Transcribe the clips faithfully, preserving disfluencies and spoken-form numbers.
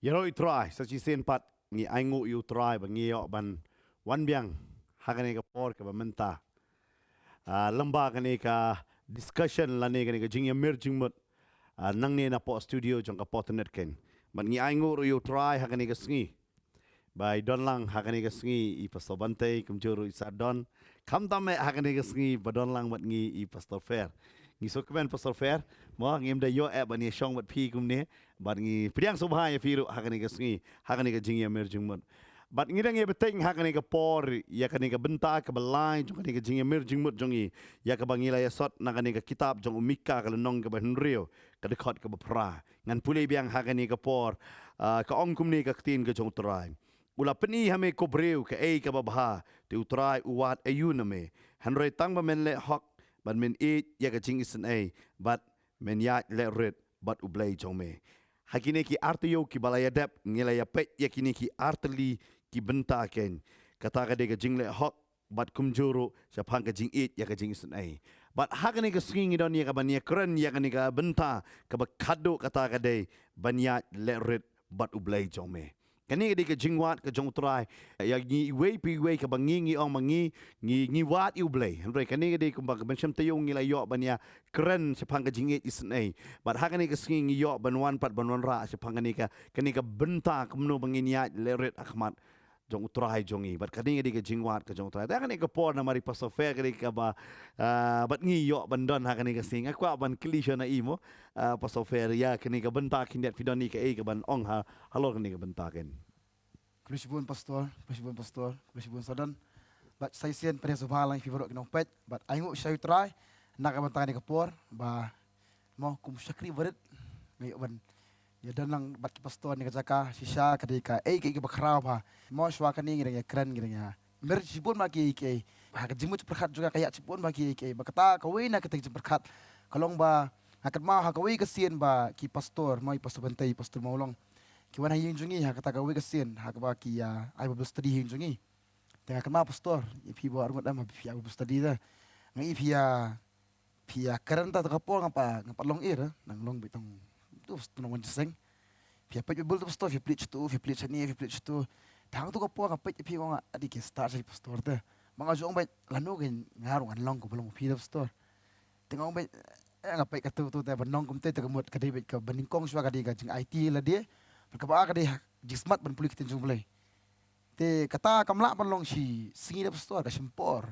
Ïaroh ïa u Trai, sa shisien pat ngi ainguh ïa u Trai ba ngi ïoh ban wan biang ha kane ka por kaba mynta. Ah, lyngba kane ka discussion lane kane ka jingïamir jingmut, ah, nangne napoh studio jong ka Potternet keiñ. Bad ngi ainguh ruh ïa u Trai ha kane ka sngi ba i don lang ha kane ka sngi i Pastor Bantei, kumjuh ruh i Sardon. Khamtam eh ha kane ka sngi ba don lang bad ngi i Pastor Fer. Ngi sngewkmen Pastor Fer, mo, ngim da ïoh eh ban ïashong bad phi kumne, bad ngi pdiang sngewbha ïa phi ruh ha kane ka sngi, ha kane ka jingïamir jingmut. Bad ngi dang ïa bteng ha kane ka por ïa kane ka bynta kaba lai jong kane ka jingïamir jingmut jong ngi, ïa kaba ngi la ïasot na kane ka kitab jong u Mika ka lynnong kaba hynriew, ka dkhot kaba phra. Ngan pule biang ha kane ka por, ah, ka ong kumne ka ktien ka jong u Trai. U la pyni ha me ko briew kaei kaba bha, te u Trai u wad aïu na me? Hynrei tang ba men leh hok, bad men ïeit ïa ka jingisynei, bad men ïaid leh rit bad U Blei jong me. Ha kine ki artaïew kiba la ïadep ngi la ïapeit ïa kine ki artylli ki bynta keiñ. Kata ka dei ka jingleh hok, bad kumjuh ruh shaphang ka jingïeit ïa ka jingisynei. Bad ha kane ka sngi ngi don ïa kaban ïakren ïa kane ka bynta kaba khatduh, kata ka dei ban ïaid leh rit bad U Blei jong me. Kane ka dei ka jingwad ka jong u Trai ïa ngi iwei pa iwei, kaba ngi ngi ong ma ngi ngi ngi wad ïa U Blei. Hynrei kane ka dei kumba ka ban shem taïew ngi la ïoh ban ïakren shaphang ka jingïeit isynei. Bad ha kane ka sngi ngi ïoh ban wan pat ban wanrah shaphang kane ka, kane ka bynta kumno ba ngin ïaid leh rit ha khmat jong u Trai jong ngi. Bad kane ka dei ka jingwad ka jong u Trai. Te kane ka por namar i Pastor Fer ka dei kaba, ah, bad ngi ïoh ban don ha kane ka sngi. Nga kwah ban kylli shuwa na i mo, ah, Pastor Fer, ïa kane ka bynta khyndiat phi don ïa kaei kaban ong ha, halor kane ka bynta keiñ. Khublei shibun Pastor, khublei shibun Pastor, khublei shibun Sardon. Bad sa shisien pdiang sngewbha lang ïa phi baroh ki nongpeit. Bad ainguh sha u Trai na ka bynta kane ka por ba, mo, kum shakri barit nga ïoh ban ïadon lang bad ki pastor ha kane ka jaka. Shisha ka dei kaei kaei kaba khraw bha. Mo, shuwa kane ngi dang ïakren, ngi dang ïamir shibun bha kiei kiei. Ha ka jingmut jingpyrkhat jong nga ka ïaid shibun bha kiei kiei. Bad kata kawei na kita ki jingpyrkhat ka long ba nga kynmaw ha kawei ka sien ba ki pastor, mo, i Pastor Bantei, i Pastor Mawlong, ki wan ha ïing jong ngi ha kata kawei ka sien ha kaba ki, ah, ai Bible study ha ïing jong ngi. Te nga kynmaw Pastor, ïa phi ba arngut em, phi ïa Bible study te. Nga i phi ïa, phi ïakren ta ka por nga pat, nga pat long ïa, nang long beit tang tu, tu nang wan jingïaseng. Phi ïa peit Bible tu Pastor, phi ïa peit shatu, phi ïa peit shane, phi ïa peit shatu. Te hangtu ka por nga peit ïa phi, nga ong, a dei ki start sha ki pastor te. Ma nga ju ong beit lano kein nga ruh ngan long kumba long phi te Pastor. Te nga ong beit, eh, nga peit katu tu te ban long kumte te ka mut ka dei beit kaba nyngkong shuwa ka dei ka jing-aiti lade. Bad kaba ar ka dei ha jingsmat ban pule ka ktien jong U Blei. Te kata kam lah ban long shi sngi te Pastor, ka shim por.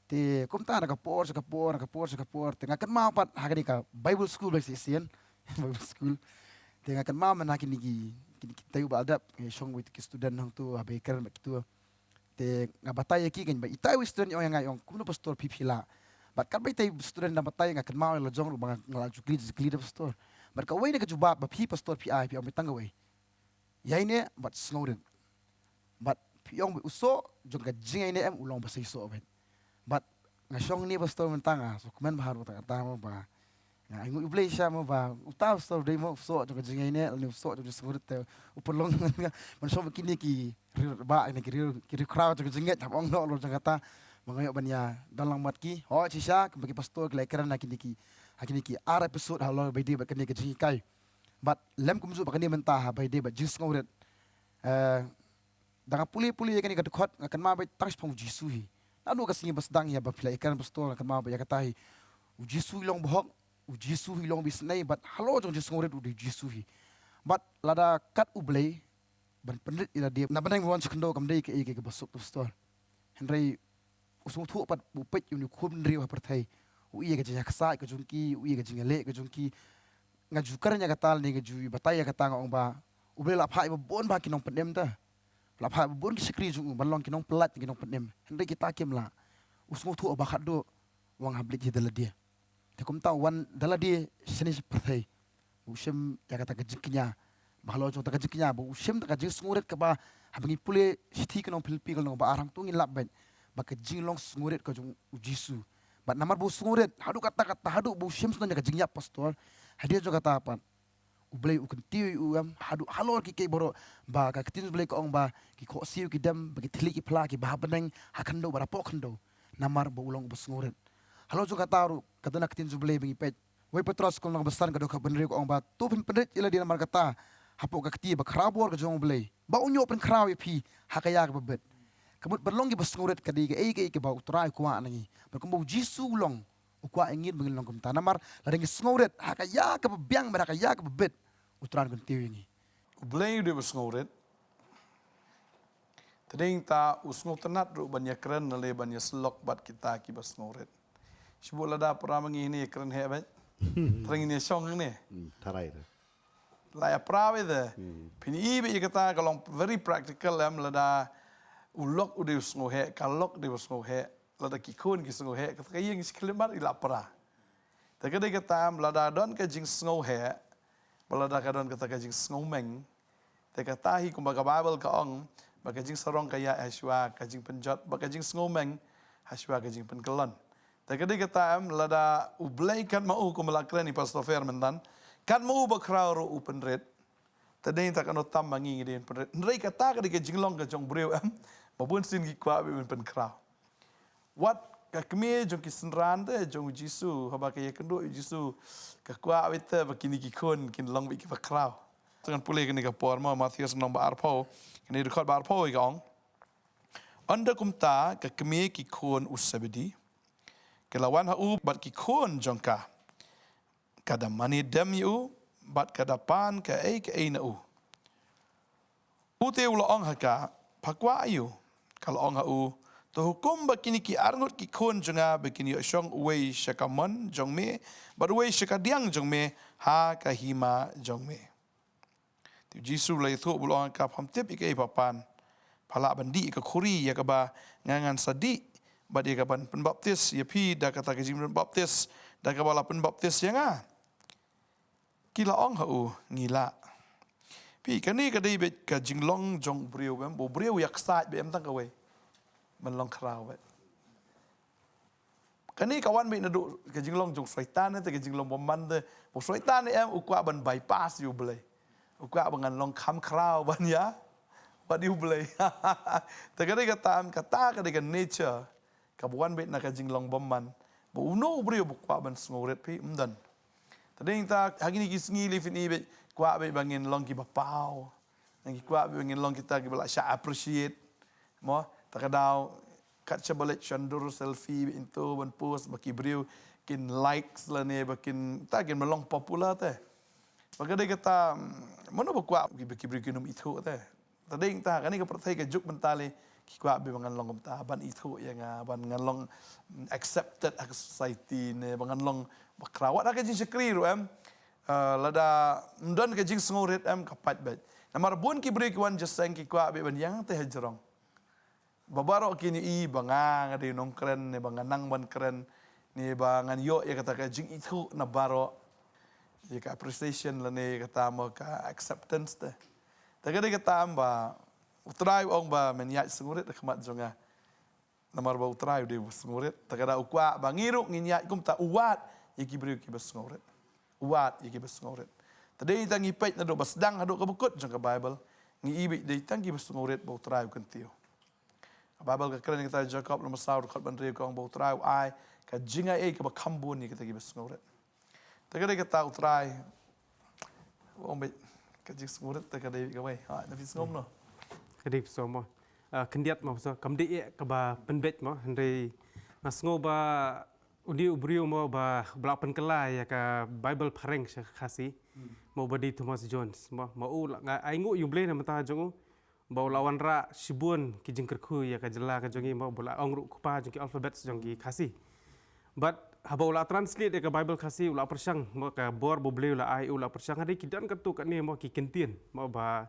Te kumta na ka por sha ka por, na ka por sha ka por, te nga kynmaw pat ha kane ka Bible school ba shisien. Bible school. Te nga kynmaw mynta kine ki, kine ki taïew ba la dep, nga shong bad ki student hangtu, haba ïakren bad kitu. Te nga batai ïa ki, kane ba itai i student i ong ïa nga, i ong kumno Pastor phi phi lah. Bad katba itai i student i dang batai, nga kynmaw ïa la jong ruh ba nga la ju kylli, ju kylli te Pastor. Bad kawei na ka jubab ba phi Pastor phi ai, phi ong beit tang kawei. Ïaineh bad sngewrit. Bad phi ong beit u soh jong ka jingïaineh em u long ba seisoh beit. Bad nga shong hangne Pastor mynta nga sngewkmen bha ruh kata kata mo ba nga ainguh U Blei shisha mo ba uta Pastor u dei mo u soh jong ka jingïaineh lane u soh jong ka jingsngewrit te u pynlong. Ban shong bad kine ki riewrit ba, kine ki riew, ki riewkhraw jong ka jingngeit, hap ong noh halor jong kata. Ba nga ïoh ban ïadon lang bad ki. Hooid shisha kumba ki pastor ki la ïakren ha kine ki, ha kine ki ar episode halor ba ïadei bad kane ka jinghikai. Bad lem kumjuh bad kane mynta ha ba ïadei bad jingsngewrit. Eh, da nga pule pule ïa kane ka dkhot nga kynmaw beit tang shaphang U Jisu hi. Naduh ka sngi ba sdang hi haba phi la ïakren Pastor nga kynmaw beit ïa kata hi. U Jisu hi long bahok, U Jisu hi long ba isynei, bad halor jong jingsngewrit u dei U Jisu hi. Bad lada kat U Blei ban pynrit ïa lade na bneng ban wan sha khyndew kam dei kaei kaei kaba suk te Pastor. Hynrei u sngewthuh pat ba u peit ïa une u khun bynriew ha pyrthei. U ïa ka jingïaksaid ka jong ki, u ïa ka jingïaleh ka jong ki. Nga ju kren ïa kata lane nga ju batai ïa kata nga ong ba U Blei la phah ïa ba bun bha ki nongpynim te. La phah ïa ba bun ki shakri jong u ban long ki nongpyllait, ki nongpynim. Hynrei kita kim lah. U sngewthuh ba khatduh u wan hap leit hi da lade. Te kumta u wan da lade shane sha pyrthei. Ba u shim ïa kata ka jingkñia. Ba halor jong kata ka jingkñia ba u shim kata ka jingsngewrit kaba haba ngi pule shithi ki nong Philippi ka lynnong ba ar hangto ngin lap beit ba ka jinglong sngewrit ka jong U Jisu. Bad namar ba u sngewrit haduh katta katta, haduh ba u shim shnong ïa ka jingïap Pastor. Hadien jong kata pat U Blei u kyntiew ïa u em haduh halor kiei kiei baroh, ba ka ktien U Blei ka ong ba ki khohsiew ki dem, ba ki thylliej ki phla kiba ha bneng ha khyndew bad hapoh khyndew. Namar ba u long uba sngewrit. Halor jong kata ruh ka don ka ktien U Blei ba ngi peit. Wei Petros ka lynnong ba san ka dkhot ba hynriew ka ong ba to phin pynrit ïa lade namar kata. hapoh ka kti ba khraw bor ka jong U Blei, ba un ïoh pynkhraw ïa phi ha ka ïa kaba bit. Ka mut ban long kiba sngewrit ka dei kaei kaei kaba U Trai u kwah na ngi. Bad kumba U Jisu u long, u kwah ïa ngi ba ngin long kumta. Namar lada ngi sngewrit ha ka ïa kaba biang bad ha ka ïa kaba bit, U Trai un kyntiew ïa ngi. U Blei u dei ba sngewrit. Te dei ta u sngewtynnat ruh ban ïakren, lane ban ïasyllok bad kita kiba sngewrit. Shibun lada para ma ngi hynne ïakren heh bad. Te ngin ïashong hangne. Hmm, tharai te. La ïapra bad te. Hmm. Phin i bad ïa kata ka long very practical em, lada u lok u dei u sngewheh, ka lok u dei u sngewheh, lada ki khun ki sngewheh, kata ka ïing shi khyllipmat i la pra. Te ka dei kata em, lada don ka jingsngewheh, bad lada ka don kata ka jingsngewmeng, te kata hi kumba ka Baibl ka ong, ba ka jingsarong ka ïaid hashwa ka jingpynjot, bad ka jingsngewmeng hashwa ka jingpynkyllon. Te ka dei kata em, lada U Blei katba u, kumba la kren i Pastor Fer mynta, katba u bakhraw ruh u pynrit, te dei ta kano tam ma ngi ngi dei ban pynrit. Hynrei kata ka dei ka jinglong ka jong u briew em, ba bun sien ki kwah bad ban pynkhraw. Wat ka kmie jong ki synran te jong U Jisu, haba ka ïakynduh U Jisu, ka kwah bad te ba kine ki khun kin long bad kiba khraw. Te ngan pule kane ka por mo, Mathaios lynnong ba arphew, kane dkhot ba arphew ka ong. Ynda kumta ka kmie ki khun u Sebedi ka la wan ha u bad ki khun jong ka. Ka da mane dem ïa u, bad ka da pan kaei kaei na u. U te u la ong ha ka, pha kwah aïu? Ka la ong ha u, to hukum ba kine ki arngut ki khun jong nga ba kin ïoh shong uwei sha ka mon jong me, bad uwei sha ka diang jong me, ha ka hima jong me. Te U Jisu u la ïathuh bad u la ong ha ka, pham tip ïa kaei pha pan. Pha lah ban dih ïa ka khuri ïa kaba nga ngan sa dih, bad ïa kaban pynbaptis ïa phi da kata ka jingpynbaptis da kaba la pynbaptis ïa nga? Ki la ong ha u, ngi lah. Phi, kane ka dei bad ka jinglong jong u briew em, ba u briew u ïaksaid bad em tang kawei. Ban long khraw bad. Kane ka wan bad naduh ka jinglong jong u Soitan te, ka jinglong bymman te. U Soitan em u kwah ban bypass ïa U Blei. U kwah ba ngan long kham khraw ban ïa, bad ïa U Blei. Te ka dei kata em, kata ka dei ka nature kaba wan bad na ka jinglong bymman. Ba uno u briew ba kwah ban sngewrit phi, ym don. Te dei ta ha kine ki sngi lei phin i bad kwah bad ba ngin long kiba paw. Ngi kwah bad ba ngin long kita kiba la shah appreciate. Mo, ta ka daw kat shaba leit shon dur selfie bad into ban post ba ki briew kin likes lane ba kin, ta kin ba long popular te. Ba ka dei kata, mm, mano ba kwah ba ki briew kin ym ithuh te. Ta dei ta kane ka pyrthei ka juk mynta lei ki kwah bad ba ngan long kumta, ban ithuh ïa nga, ban ngan long, mm, accepted ha ka society ne ba ngan long bakhraw. Wat ha ka jingshakri ruh em. Ah, lada ym don ka jingsngewrit em ka pait bad. Namar bun ki briew ki wan jingïaseng ki kwah bad ban ïeng te hajrong. Ba baroh kin i ba nga nga dei nongkren ne ba nga nang ban kren ne ba ngan ïoh ïa kata ka jingithuh na baroh. Ïa ka appreciation lane ïa kata mo ka acceptance te. Te ka dei kata em ba U Trai u ong ba men ïaid sngewrit ha khmat jong nga. Namar ba U Trai u dei ba sngewrit. Te ka da u kwah ba ngi ruh ngin ïaid kumta, u wad ïa ki briew kiba sngewrit. U wad ïa kiba sngewrit. Te dei tang ngi peit naduh ba sdang haduh kaba kut jong ka Baibl, ngi i bad dei tang kiba sngewrit ba U Trai u kyntiew. Ka Baibl ka kren ïa kata, Jakob lynnong ba saw dkhot ba hynriew ka ong ba U Trai u ai ka jingai ei kaba kham bun ïa kita kiba sngewrit. Te ka dei kata U Trai u ong bad ka jingsngewrit te ka dei kawei. Ha, na phi sngew mo? Ka dei phi sngew mo. Ah, khyndiat mo, so kam dei eh kaba pynbeit mo, hynrei nga sngew ba u dei u briew mo ba, ba la pynkylla ïa ka Baibl phareng sha Khasi. Hmm. Mo ba dei Thomas Jones mo, mo u la nga ai nguh ïa U Blei na bynta jong u. Ba u la wanrah shibun ki jingkyrkhu ïa ka jylla ka jong ngi mo, ba u la ong ruh kpa jong ki alphabets jong ki Khasi. Bad haba u la translate ïa ka Baibl Khasi u la pyrshang mo ka bor ba U Blei u la ai u la pyrshang, hynrei ki don katto katne mo ki kyntien mo ba,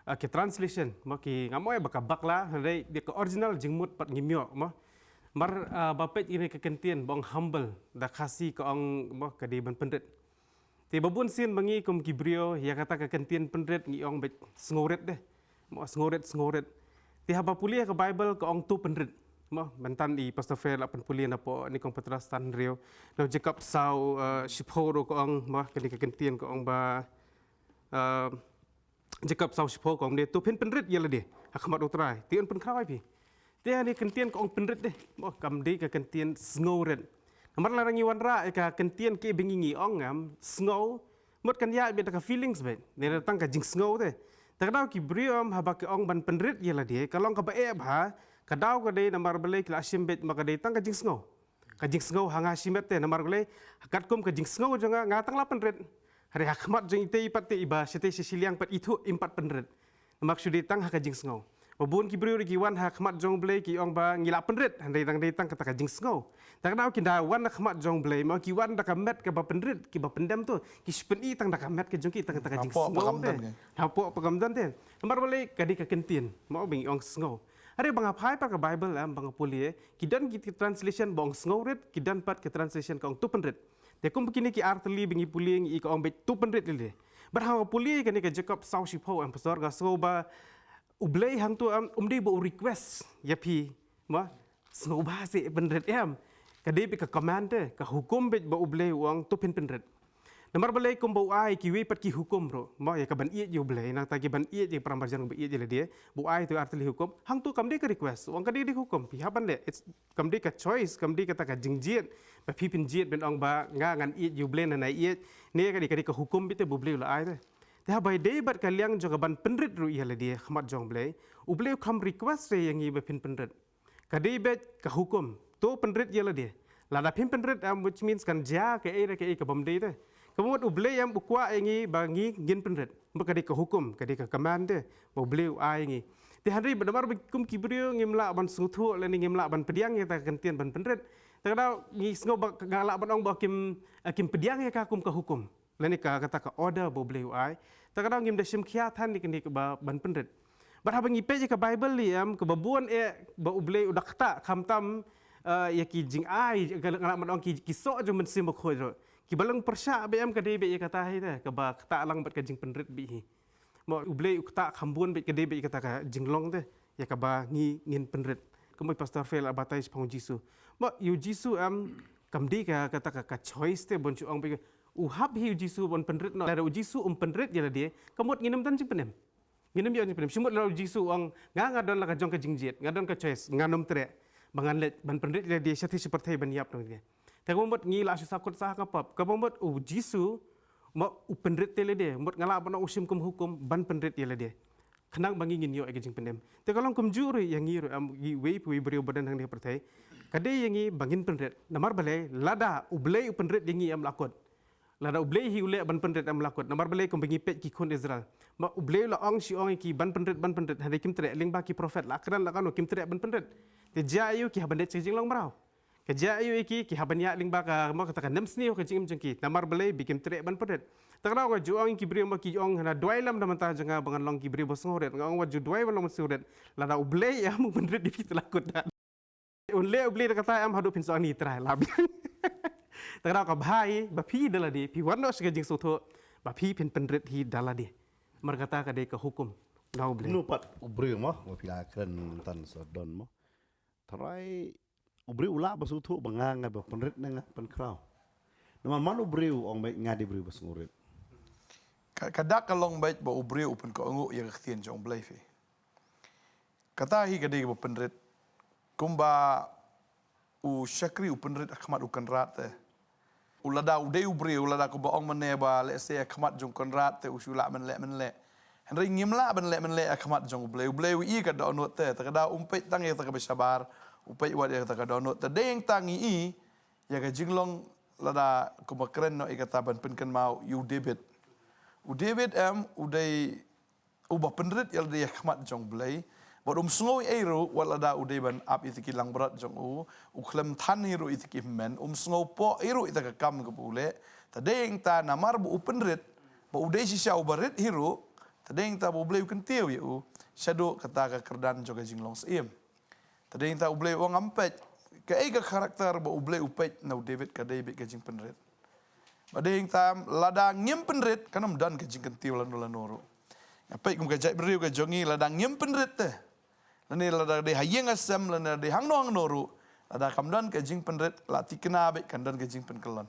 ah, ki translation mo ki ngam ong ba ka bakla, hynrei dei ka original jingmut pat ngim ïoh mo. Mar, ah, ba peit ïa kane ka kyntien ba ong humble da Khasi ka ong mo ka dei ban pynrit. Te ba bun sien ba ngi kum ki briew ïa kata ka kyntien pynrit ngi ong beit sngewrit deh. Mo sngewrit, sngewrit. Te haba pule ïa ka Baibl ka ong to pynrit. Mo mynta i Pastor Fer la pynpule na pdeng Nyngkong Petros san hynriew. Na Jakob saw, eh, shiphew ruh ka ong mo kane ka kyntien ka ong ba, eh, Jakob saw shiphew ka ong ne, to phin pynrit ïa lade ha khmat U Trai, te un pynkhraw ïa phi. Te ha kane ka kyntien ka ong pynrit deh, mo kam dei ka kyntien sngewrit. Namar lada ngi wanrah ïa ka kyntien kiba ngi ngi ong ngam sngew, Mut kan ïaid beit da ka feelings beit. Ne da tang ka jingsngew te. Te ka daw ki briew em haba ki ong ban pynrit ïa lade, ka long kaba eh bha, ka daw ka dei namar balei ki la shim beit ma ka dei tang ka jingsngew. Ka jingsngew ha nga shimet te, namar balei, katkum ka jingsngew jong nga, nga tang la pynrit. Hynrei ha khmat jong ite i pat te iba, shite shi shiliang pat ithuh im pat pynrit. Namar shu dei tang ha ka jingsngew. Ba bun ki briew ruh ki wan ha khmat jong Blei ki ong ba ngi la pynrit, hynrei dang dei tang kata ka jingsngew. Te ka daw ki da wan ha khmat jong Blei, ma ki wan da ka met kaba pynrit, kiba pyndem to, ki shu pyni tang da ka met ka jong ki tang kata ka jingsngew te. Hapoh pa kam don te. Namar balei ka dei ka kyntien, ma ba ngi ong sngew. Hynrei ba nga phai pat ka Bible em, ba nga pule, ki don ki translation ba ong sngew rit, ki don pat ki translation ka ong to pynrit. Te kum kine ki artylli ba ngi pule ngi i ka ong beit to pynrit lei lei. Bad haba nga pule kane ka Jakob saw shiphew em pastor, nga sngew ba U Blei hangto em, um dei ba u request ïa phi, ma, sngew bha seh pynrit em. Ka dei beit ka command te, ka hukum beit ba U Blei u ong to phin pynrit. Namar balei kum ba u ai kiwei pat ki hukum ruh, ma, ïa ka ban ïeit ïa U Blei, nangta ki ban ïeit ïa para marjan ba ïeit ïa lade, ba u ai to artylli hukum, hangto kam dei ka request, u ong ka dei dei hukum, phi hap ban leh, it's, kam dei ka choice, kam dei kata ka jingjied, ba phi phin jied ban ong ba nga ngan ïeit ïa U Blei ne nai ïeit, ne ka dei ka dei ka hukum beit te ba U Blei u la ai te. Te haba ïadei bad ka liang jong ka ban pynrit ruh ïa lade ha khmat jong Blei, U Blei u kham request re ïa ngi ba phin pynrit. Ka dei beit ka hukum, to pynrit ïa lade. Lada phim pynrit em, which means kan jia kaei re kaei kabym dei te. Kaba mut U Blei em u kwah ïa ngi ba ngi ngin pynrit. Mut ka dei ka hukum, ka dei ka command te, ba U Blei u ai ïa ngi. Te hynrei ba namar ba kum ki briew ngim lah ban sngewthuh lane ngim lah ban pdiang ïa kata ka kyntien ban pynrit. Te ka daw ngi sngew ba nga lah ban ong ba kim, kim pdiang ïa ka kum ka hukum. Lane ka kata ka order ba U Blei u ai. Te ka daw ngim da shim khia than ïa kane kaba ban pynrit. Bad haba ngi peit ïa ka Bible lei em, kaba bun eh ba U Blei u da ktah khamtam, eh, ïa ki jingai, ka nga lah ban ong ki, ki soh jong Mynsiem Bakhuid ruh. Kiba long pyrshah beit em ka dei beit ïa kata hi te, kaba ktah lang bad ka jingpynrit beit hi. Ma U Blei u ktah kham bun beit ka dei beit ïa kata ka jinglong te, ïa kaba ngi ngin pynrit. Kumba i Pastor Phil a batai shaphang U Jisu. Ma ïa U Jisu em, kam dei ka, kata ka, ka choice te ban shu ong beit ka, u hap hi U Jisu ban pynrit noh. Lada U Jisu um pynrit ïa lade, ka mut ngin ym don jingpynim. Ngin ym ïoh jingpynim. Shu mut lada U Jisu u ong, nga nga don la ka jong ka jingjied, nga don ka choice, ngan ym treh ba ngan leit ban pynrit ïa lade sha thei sha pyrthei ban ïap noh ïa lade. Te kaba mut ngi la shu sahkut sah ha ka pap. Kaba mut U Jisu, ma u pynrit ïa lade, mut nga lah ban ong u shim kum hukum ban pynrit ïa lade. Khnang ba ngi ngin ïoh ïa ka jingpynim. Te ka long kumjuh ruh ïa ngi ruh em, ngi wei pa wei briew ba don hangne ha pyrthei. Ka dei ïa ngi ba ngin pynrit. Namar balei, lada U Blei u pynrit ïa ngi em la kut. Lada U Blei hi u leh ban pynrit em la kut. Namar balei kumba ngi peit ki khun Israel. Ma U Blei u la ong shi ong ïa ki ban pynrit, ban pynrit, hynrei kim treh, lyngba ki prophet la kren la kano kim treh ban pynrit. Te jia aïu, ki hap ban leit sha ka jinglong mraw. Ka jia aïu ïa ki, ki hap ban ïaid lyngba ka, ma kata ka nemsniew ka jingim jong ki. Namar balei ba kim treh ban pynrit. Te ka daw nga ju ong ïa ki briew ma ki ong hana duwai lem da mynta jong nga ba ngan long ki briew ba sngewrit. Nga ong wat ju duwai ban long ba sngewrit. Lada U Blei em u pynrit ïa phi te la kut. Un leh U Blei da kata em haduh phin sa ong ni Trai la biang. Te ka daw ka bha hi ba phi da lade, phi wan noh sha ka jingsngewthuh ba phi phin pynrit hi da lade. Namar kata ka dei ka hukum na U Blei. Kumno pat U Blei mo, ba phi la kren mynta sa don mo. Trai U Blei u lah ba sngewthuh ba nga nga ba pynrit ne nga pynkhraw. Namar man U Blei u ong beit nga dei briew ba sngewrit. Ka, ka dak ka long beit ba U Blei u pynkohnguh ïa ka ktien jong U Blei phi. Kata hi ka dei kaba pynrit. Kumba u shakri u pynrit ha khmat u kynrad te. U lada u dei u briew, u lada kumba ong mynne ba lehse ha khmat jong u kynrad te u shu lah mynleh mynleh. Hynrei ngim lah ban leh mynleh ha khmat jong U Blei. U Blei u i ka dohnud te, te ka daw um peit tang ïa kata kaba shabar, u peit wat ïa kata ka dohnud te. Dei hangta ngi i ïa ka jinglong lada kumba kren noh ïa kata ban pynkynmaw ïa u David. U David em u dei uba pynrit ïa lade ha khmat jong U Blei. Bad um sngew ei ei ruh wat lada u dei ban ap ïa ki langbrot jong u, u khlem than hi ruh ïa ki hynmen, um sngew poh ei ruh ïa ka kam kaba u leh. Te dei hangta namar ba u pynrit, ba u dei shisha uba rit hi ruh, te dei hangta ba U Blei u kyntiew ïa u shaduh kata ka kyrdan jong ka jinglong syiem. Te dei hangta U Blei u ong ngam peit. Kaei ka character ba U Blei u peit na u David ka dei beit ka jingpynrit. Ba dei hangta lada ngim pynrit kan ym don ka jingkyntiew lano lano ruh. Nga peit kum ka jaitbynriew ka jong ngi lada ngim pynrit te. Lane lada dei ha ïing ha sem lane dei hangno hangno ruh. Lada kam don ka jingpynrit la thikna beit kan don ka jingpynkyllon.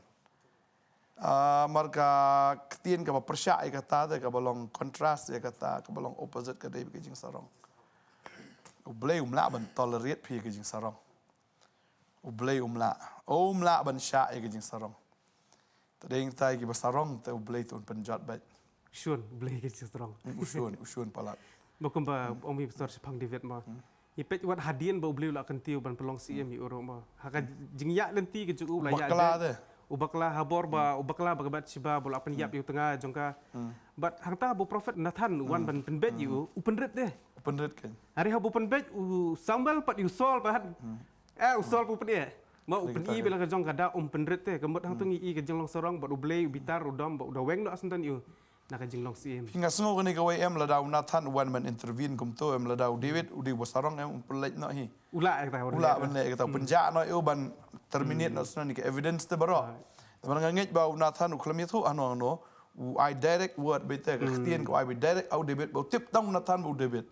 Ah, mar ka ktien kaba pyrshah ïa kata te kaba long contrast ïa kata kaba long opposite ka dei ka jingsarong. U Blei um lah ban tolerate phi ka jingsarong. U Blei um lah. Um lah ban shah ïa ka jingsarong. Te dei ngi tai ki ba sarong te U Blei te un pynjot bad. Shun, U Blei ki sarong. U shun, u shun palat. Ba kumba ong mi pastor shaphang David mo. Ngi peit wat hadien ba U Blei u la kyntiew ban pynlong siem ïa u ruh mo. Ha ka jingïaid lynti ka jong u la ïaid. Bakla de. U bakla ha bor ba, u bakla ba ka Bathsheba ba u la pynïap ïa u tnga jong ka. Bad hangta ba u prophet Nathan u wan ban pynbeit ïa u, u pynrit de. Pynrit kan. Hynrei haba u pynbeit u Samuel pat ïa u Saul pat. Eh, u Saul pat u pynïap. Ma u pyn-i ba la ka jong ka da um pynrit te, ka mut hangto ngi i ka jinglong sarong bad U Blei u bitar u dom bad u da weng noh shen don ïa u na ka jinglong siem. Nga sngew kane kawei em lada u Nathan u wan ban intervene kumto em lada u David u dei ba sarong em u pynleit noh hi. U lah ïa kata. U lah ban leh ïa kata, pynjah noh ïa u ban terminate noh shen don ïa ka evidence te baroh. Te ban nga ngeit ba u Nathan u khlem ïathuh hano hano u ai direct word beit te, ka ktien ka u ai beit direct ha u David ba u tip tang u Nathan bad u David.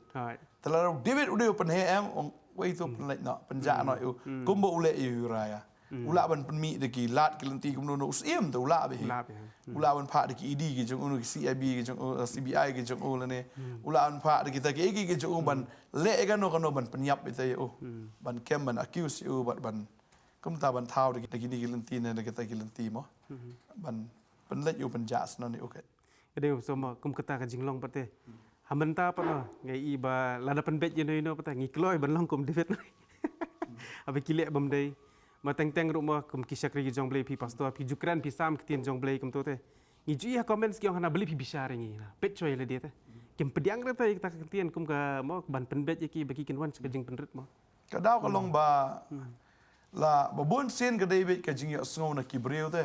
Te lada u David u dei u pynheh em, ong wei to pynleit noh, pynjah noh ïa u. Kumba u leh ïa u Uriah. U lah ban pynmih da ki lad ki lynti kumno no u siem te u lah beit hi. U lah ban phah da ki E D ki jong u, ki C I B ki jong u, C B I ki jong u lane. U lah ban phah da kita kiei kiei ki jong u ban leh ïa kano kano ban pynïap beit te ïa u. Ban kem ban accuse ïa u bad ban kumta ban thaw da ki, da kine ki lynti ne da kita ki lynti mo. Ban pynleit ïa u pynjah shen don ïa u kat. Ka dei so mo kum kata ka jinglong pat te. Ha mynta pat no ngi i ba lada pynbeit ïano ïano pat te ngi kloi ban long kum David. Haba ki leh bym dei. Ma teng teng ruh mo kum ki shakri ki jong U Blei phi pastor phi ju kren phi sam ktien jong U Blei kumto te. Ngi ju i ha comments ki ong hana balei phi bishar ïa ngi na. Peit shuwa ïa lade te. Kim pdiang re te ïa kata ka ktien kum ka mo ban pynbeit ïa ki ba ki kin wan sha ka jingpynrit mo. Ka daw ka long ba la ba bun sien ka dei beit ka jingïohsngew na ki briew te.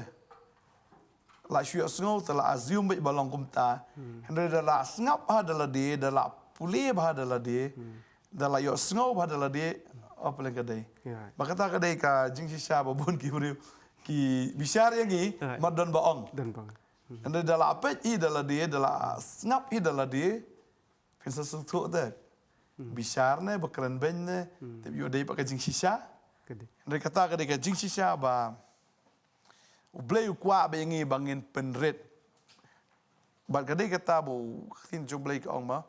La shu ïohsngew te la assume beit ba long kumta. Hynrei da la sngap ha da lade, da la pule bha da lade, da la ïohsngew bha da lade, oh, pynlong ka dei. Ba kata ka dei ka jingshisha ba bun ki briew ki bishar ïa ngi, mat don ba ong. Hynrei da la peit hi da lade, da la sngap hi da lade, phin sa sngewthuh te. Bishar ne ba kren beiñ ne, tip ïoh dei pat ka jingshisha. Hynrei kata ka dei ka jingshisha ba U Blei u kwah ba ïa ngi ba ngin pynrit. Bad ka dei kata ba u ktien jong U Blei ka ong ma.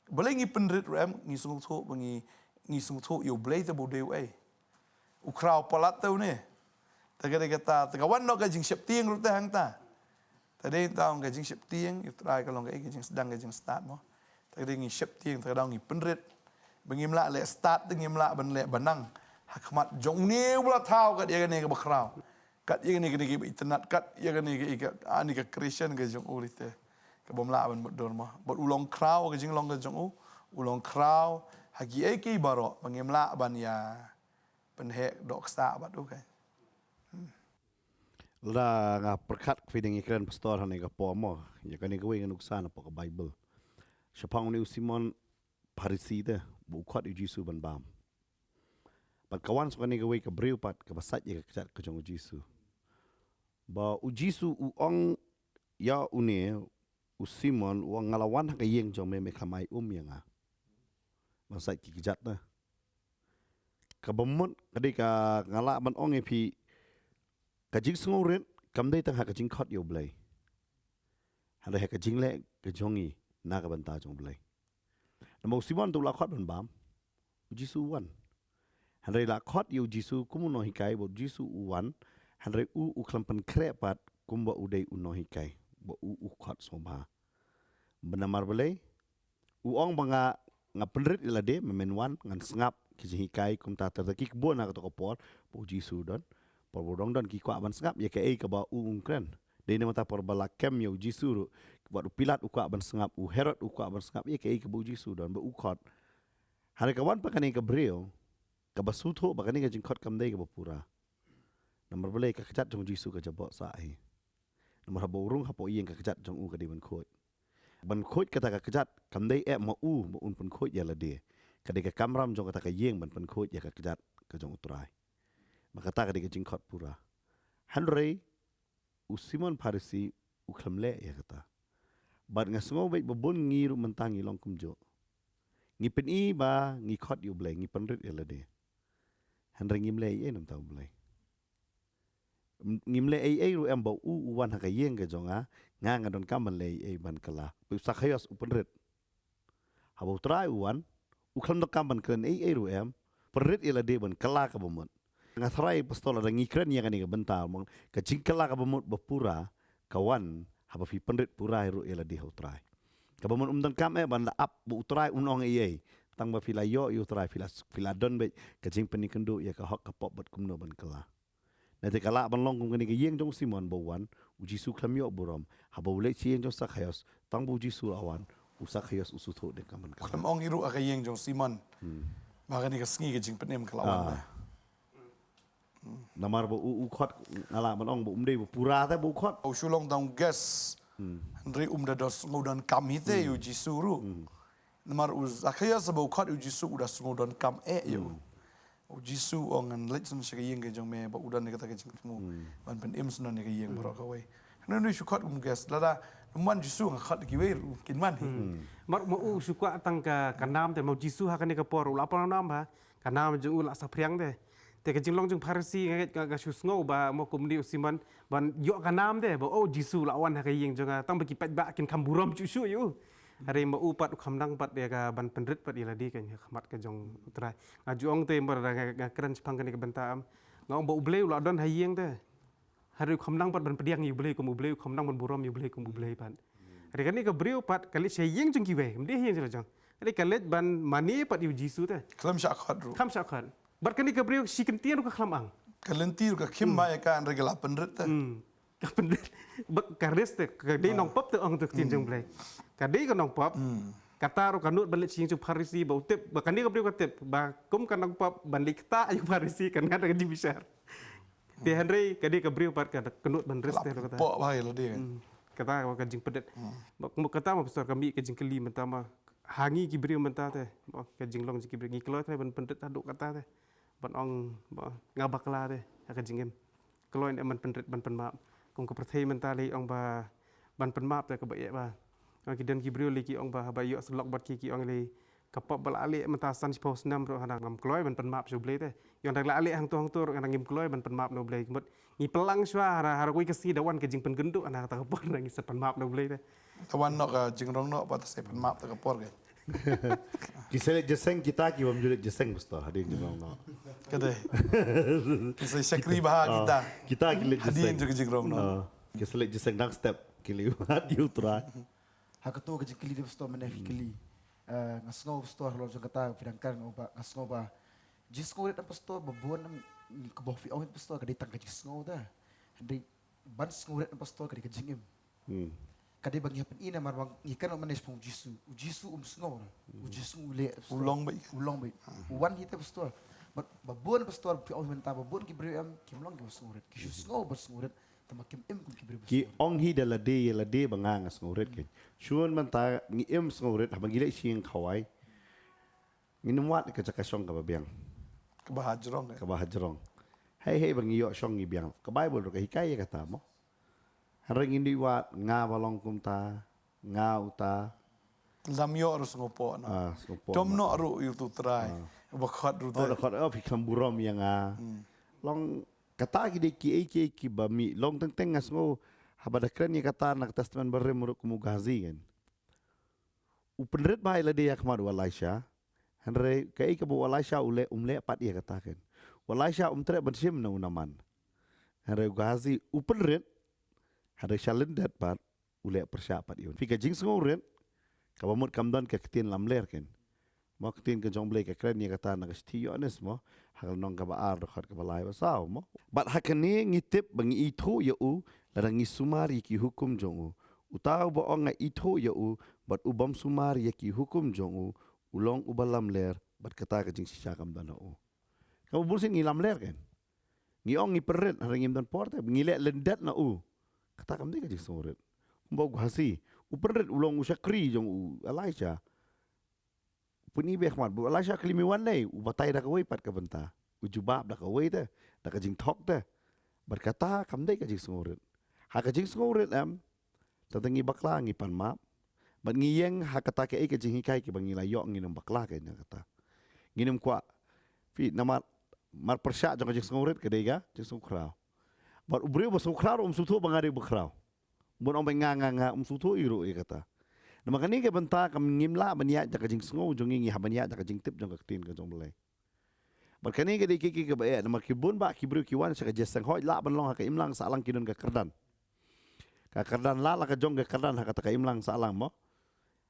Balei ngi pynrit ruh em ngi sngewthuh ba ngi ngi sngewthuh ïa U Blei te ba u dei uei. U khraw palat te une. Te ka dei kata te ka wan noh ka jingsheptieng ruh te hangta. Te dei tang ka jingsheptieng ïa U Trai ka long ka ei ka jingsdang ka jingstad mo. Te ka dei ngi sheptieng te ka dei ngi pynrit. Ba ngim lah leh stad te ngim lah ban leh ba nang. Ha khmat jong une u ba la thaw kat ïa kane ka ba khraw. Kat ïa kane ka dei ka ba itynnat kat ïa kane ka ani ka Christian ka jong u lite. Ka bym lah ban mutdur mo. Bad u long khraw ka jinglong ka jong u. U long khraw ha kiei kiei baroh ba ngim lah ban ïa pynheh doh ksah bad u ka. Lada nga pyrkhat kphi da ngi kren pastor ha kane ka por mo ïa kane kawei ka nuksa na pdeng ka Baibl. Shaphang une u Simon Pharisi te ba u khot ïa u Jisu ban bam. Bad ka wan sha kane kawei ka briew pat kaba sait ïa ka kjat ka jong u Jisu. Ba u Jisu u ong ïa une u Simon u ong nga la wan ha ka ïing jong me me khlem ai um ïa nga. Ban sait ki kjat te. Kaba mut ka dei ka nga lah ban ong ïa phi ka jingsngewrit kam dei tang ha ka jingkhot ïa U Blei. Hynrei ha ka jingleh ka jong ngi na ka bynta jong U Blei. Namar u Simon te u la khot ban bam. U Jisu u wan. Hynrei la khot ïa u Jisu kum u nonghikai bad u Jisu u wan. Hynrei u u khlem pynkhreh pat kumba u dei u nonghikai ba u u khot sngewbha. Bad namar balei u ong ba nga nga pynrit ïa lade, me men wan ngan sngap ki jinghikai kumta. Te ki kbun ha kato ka por ba u Jisu u don. Por ba u dang don ki kwah ban sngap ïa kaei kaba u u kren. Dei namar ta por ba la kem ïa u Jisu ruh bad u Pilat u kwah ban sngap, u Herod u kwah ban sngap ïa kaei kaba u Jisu u don ba u khot. Hynrei ka wan pat kane ka briew kaba sngewthuh ba kane ka jingkhot kam dei kaba pura. Namar balei ka kjat jong u Jisu ka jaboh sah hi. Namar haba u rung hapoh ïing ka kjat jong u ka dei ban khuid. Ban khuid kata ka kjat kam dei eh ma u ba un pynkhuid ïa lade. Ka dei ka kamram jong kata ka ïing ban pynkhuid ïa ka kjat ka jong U Trai. Ba kata ka dei ka jingkhot pura. Hynrei u Simon Pharisi u khlem leh ïa kata. Bad nga sngew beit ba bun ngi ruh mynta ngi long kumjuh. Ngi pyni ba ngi khot ïa U Blei, ngi pynrit ïa lade. Hynrei ngim leh ei ei na ka bynta U Blei. Ngim leh ei ei ruh em ba u u wan ha ka ïing ka jong nga, nga nga donkam ban leh ei ei ban kylla. Ba u Sakhaios u pynrit. Haba U Trai u wan, u khlem donkam ban kren ei ei ruh em, pynrit ïa lade ban kylla kaba mut. Nga tharai pastor lada ngi kren ïa kane ka bynta mo, ka jingkylla kaba mut ba pura, ta wan haba phi pynrit pura ruh ïa lade ha U Trai. Kaba mut um donkam eh ban la ap ba U Trai un ong ei ei, tang ba phi la ïoh ïa U Trai, phi la, phi la don beit ka jingpynïakynduh ïa ka hok ka pop bad kumno ban kylla. Nangta ka lah ban long kum kane ka ïing jong u Simon ba u wan, u Jisu khlem ïoh burom, haba u leit sha ïing jong u Sakhaios, tang ba u Jisu la wan, u Sakhaios u sngewthuh de kam ban kylla. Khlem ong hi ruh ha ka ïing jong u Simon. Hmm. Ba kane ka sngi ka jingpynim ka la wan. Ah. Namar ba u, u khot, nga lah ban ong ba um dei ba pura te ba u khot. U shu long tang u guest. Hmm. Hynrei um da don, sngew donkam hi te ïa u Jisu ruh. Hmm. Namar u Sakhaios ba u khot ïa u Jisu u da sngew donkam eh ïa u. Hmm. U Jisu u ong ngan leit shen sha ka ïing ka jong me ba u don ïa kata ka jingthmu. Hmm. Ban pynim shen ïa ka ïing baroh kawei. Hynrei u shu khot kum u guest, lada ym wan u Jisu nga khot kiwei ruh kin wan hi. Hmm. Mar ma u shu kwah tang ka, ka nam te, ma u Jisu ha kane ka por u la pynlong nam ha. Ka nam jong u la saphriang te. Te ka jinglong jong u Pharisi nga ngeit ka, ka shu sngew ba mo kumne u Simon ban ïoh ka nam te ba u Jisu la wan ha ka ïing jong nga, tang ba ki paidbah kin kham burom shuh shuh ïa u. Hynrei ma u pat u kham nang pat ïa ka ban pynrit pat ïa lade ka ha khmat ka jong U Trai. Nga ju ong te mar nga, nga kren shaphang kane ka bynta em. Nga ong ba U Blei u la don ha ïing te. Hynrei u kham nang pat ban pdiang ïa U Blei kum U Blei, u kham nang ban burom ïa U Blei kum U Blei pat. Hynrei kane ka briew pat ka leit sha ïing jong kiwei, kam dei ha ïing jong la jong. Hynrei ka leit ban mane pat ïa u Jisu te. Khlem shah khot ruh. Khlem shah khot. Bad kane ka briew shi kyntien ruh ka khlem ang. Ka lynti ruh ka khim ba ïa ka, hynrei ka la pynrit te. Hmm. Ka pynrit. Ba ka risk te, ka dei nongpop te ong te ktien jong Blei. Ka dei ka nongpop. Hmm. Kata ruh ka nud ban leit sha ïing jong u Pharisi ba u tip, ba kane ka briew ka tip ba kum ka nongpop ban leit kata ïa u Pharisi kan ngat ka jingbishar. Te hynrei ka dei ka briew pat ka, ka nud ban risk te ruh kata. Pok ba ïa lade kan. Hmm. Kata ka jingpynrit. Hmm. Ba, ba kata ma pastor ka mih ka jingkylli mynta ma ha ngi ki briew mynta te. Ba ka jinglong jong ki briew ngi kloi te ban pynrit haduh kata te. Ban ong ba nga bakla te ha ka jingim. Kloi ne ban pynrit ban pynmap. Kum ka pyrthei mynta lei ong ba ban pynmap te kaba eh ba. Ong ki don ki briew lei ki ong ba haba ïoh syllok bad ki ki ong lei ka pop ba la leh mynta san shiphew snem ruh hana ngam kloi ban pynmap sha U Blei te. Ïoh dang la leh hangto hangto ruh hana ngim kloi ban pynmap na U Blei. Mut ngi pynlang shuwa hana, hana kawei ka sngi da wan ka jingpynkynduh hana kata ka por hana ngi sa pynmap na U Blei te. Te wan noh ka jingrong noh pat sa pynmap ta ka por ka. Ki sa leit jingïaseng kita ki bym ju leit jingïaseng pastor hadien jingrong noh. Ka dei. Ki sa shakri bha kita. Kita ki leit jingïaseng. Hadien jong ka jingrong noh. Ah, ki sa leit jingïaseng dang step ki leit wad ïa U Trai. Ha kato ka jingkylli de pastor mynne phi kylli. Eh, nga sngew pastor halor jong kata phi dang kren nga sngew ba jingsngewrit em pastor ba bun em, kaba phi ong pastor ka dei tang ka jingsngew te. Hynrei ban sngewrit em pastor ka dei ka jingim. Hmm. Ka dei ba ngi hap ban i namar ba ngi kren mynne shaphang u Jisu. U Jisu um sngew. U Jisu u leh pastor. U long beit. U long beit. U wan hi te pastor. Ba, ba bun pastor phi ong mynta ba bun ki briew em kim long kiba sngewrit. Ki shu sngew ban sngewrit. Tangba kim im kum ki briew ba sngewrit. Ki ong hi da lade ïa lade ba nga nga sngewrit kein. Shuh mynta ngi im sngewrit haba ngi leit sha ïing khawai. Ngin ym wad ka jaka shong kaba biang. Kaba hajrong eh. Kaba hajrong. Hei hei ba ngi ïoh shong ngi biang. Ka Baibl ruh ka hikai ïa kata mo. Hynrei ngin ïoh wad nga ba long kumta, nga uta. Lam ïoh ruh sngewpoh noh. Ah, sngewpoh. Dom noh ruh ïa U Trai. Ah. Ba khot ruh te. Oh, da khot, oh, phi khlem burom ïa nga. Hmm. Long kata ki dei kiei kiei kiba mih. Long teng teng nga sngew haba da kren ïa kata na ka Testament Barim ruh kum u Gehazi kan. U pynrit bha ïa lade ha khmat u Elisha. Hynrei kaei kaba u Elisha u leh, um leh pat ïa kata kan. U Elisha um treh ban shim na u Naaman. Hynrei u Gehazi u pynrit. Hynrei sha lyndet pat u leh pyrshah pat ïa u. Phi ka jingsngewrit kaba mut kam don ka ktien lamler kan. Mo ka ktien ka jong U Blei ka kren ïa kata na ka shithi Ïoannis mo. Ha ka lynnong kaba ar dkhot kaba lai ba saw mo. Bad ha kane ngi tip ba ngi ithuh ïa u lada ngi sumar ïa ki hukum jong u. Uta uba ong nga ithuh ïa u bad u bym sumar ïa ki hukum jong u, u long uba lamler bad kata ka jingshisha kam don ha u. Kaba bun sien ngi lamler kan. Ngi ong ngi pynrit hynrei ngim don por te ngi leh lyndet na u. Kata kam dei ka jingsngewrit. Kumba u Gehazi u pynrit u long u shakri jong u Elisha. Puni beh khmat ba u Elisha klim ïa wan nei u batai da kawei pat ka bynta. U jubab da kawei te, da ka jingthok te. Bad kata kam dei ka jingsngewrit. Ha ka jingsngewrit em, tang tang ngi bakla ngi pan map. Bad ngi ïeng ha kata kaei ka jinghikai kiba ngi la ïoh ngin ym bakla ka ïa kata. Ngin ym kwah. Phi namar, mar pyrshah jong ka jingsngewrit ka dei ka jingsngewkhraw. Bad u briew ba sngewkhraw um sngewthuh ba nga dei ba khraw. Bun ong ba nga nga nga um sngewthuh ïa ruh ïa kata. Namar kane ka bynta kam ngim lah ban ïaid da ka jingsngew jong ngi, ngi hap ban ïaid da ka jingtip jong ka ktien ka jong U Blei. Bad kane ka dei kiei kiei kiba eh namar ki bun bah ki briew ki wan sha ka jingïaseng hooid lah ban long ha ka imlang sahlang ki don ka kyrdan. Ka kyrdan la la ka jong ka kyrdan ha kata ka imlang sahlang mo.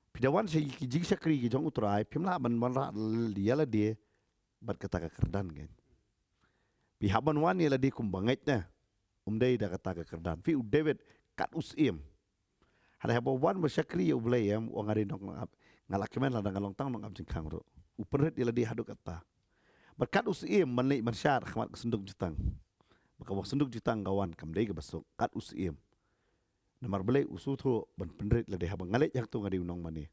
Phi da wan sha ki jingshakri ki jong U Trai, phim lah ban wanrah ïa lade bad kata ka kyrdan kan. Phi hap ban wan ïa lade kum ba ngeit ne. Um dei da kata ka kyrdan. Phi u David kat u syiem. Hynrei haba wan ba shakri ïa U Blei em, u ong nga dei nongap. Nga la kmen lada nga long tang nongap jingkhang ruh. U pynrit ïa lade haduh katta. Bad kat u syiem ban leit ban shad ha khmat ka synduk jutang. Ba kaba synduk jutang ka wan kam dei kaba suk. Kat u syiem. Namar Blei u sngewthuh ban pynrit lade haba nga leit hangto nga dei u nongmane.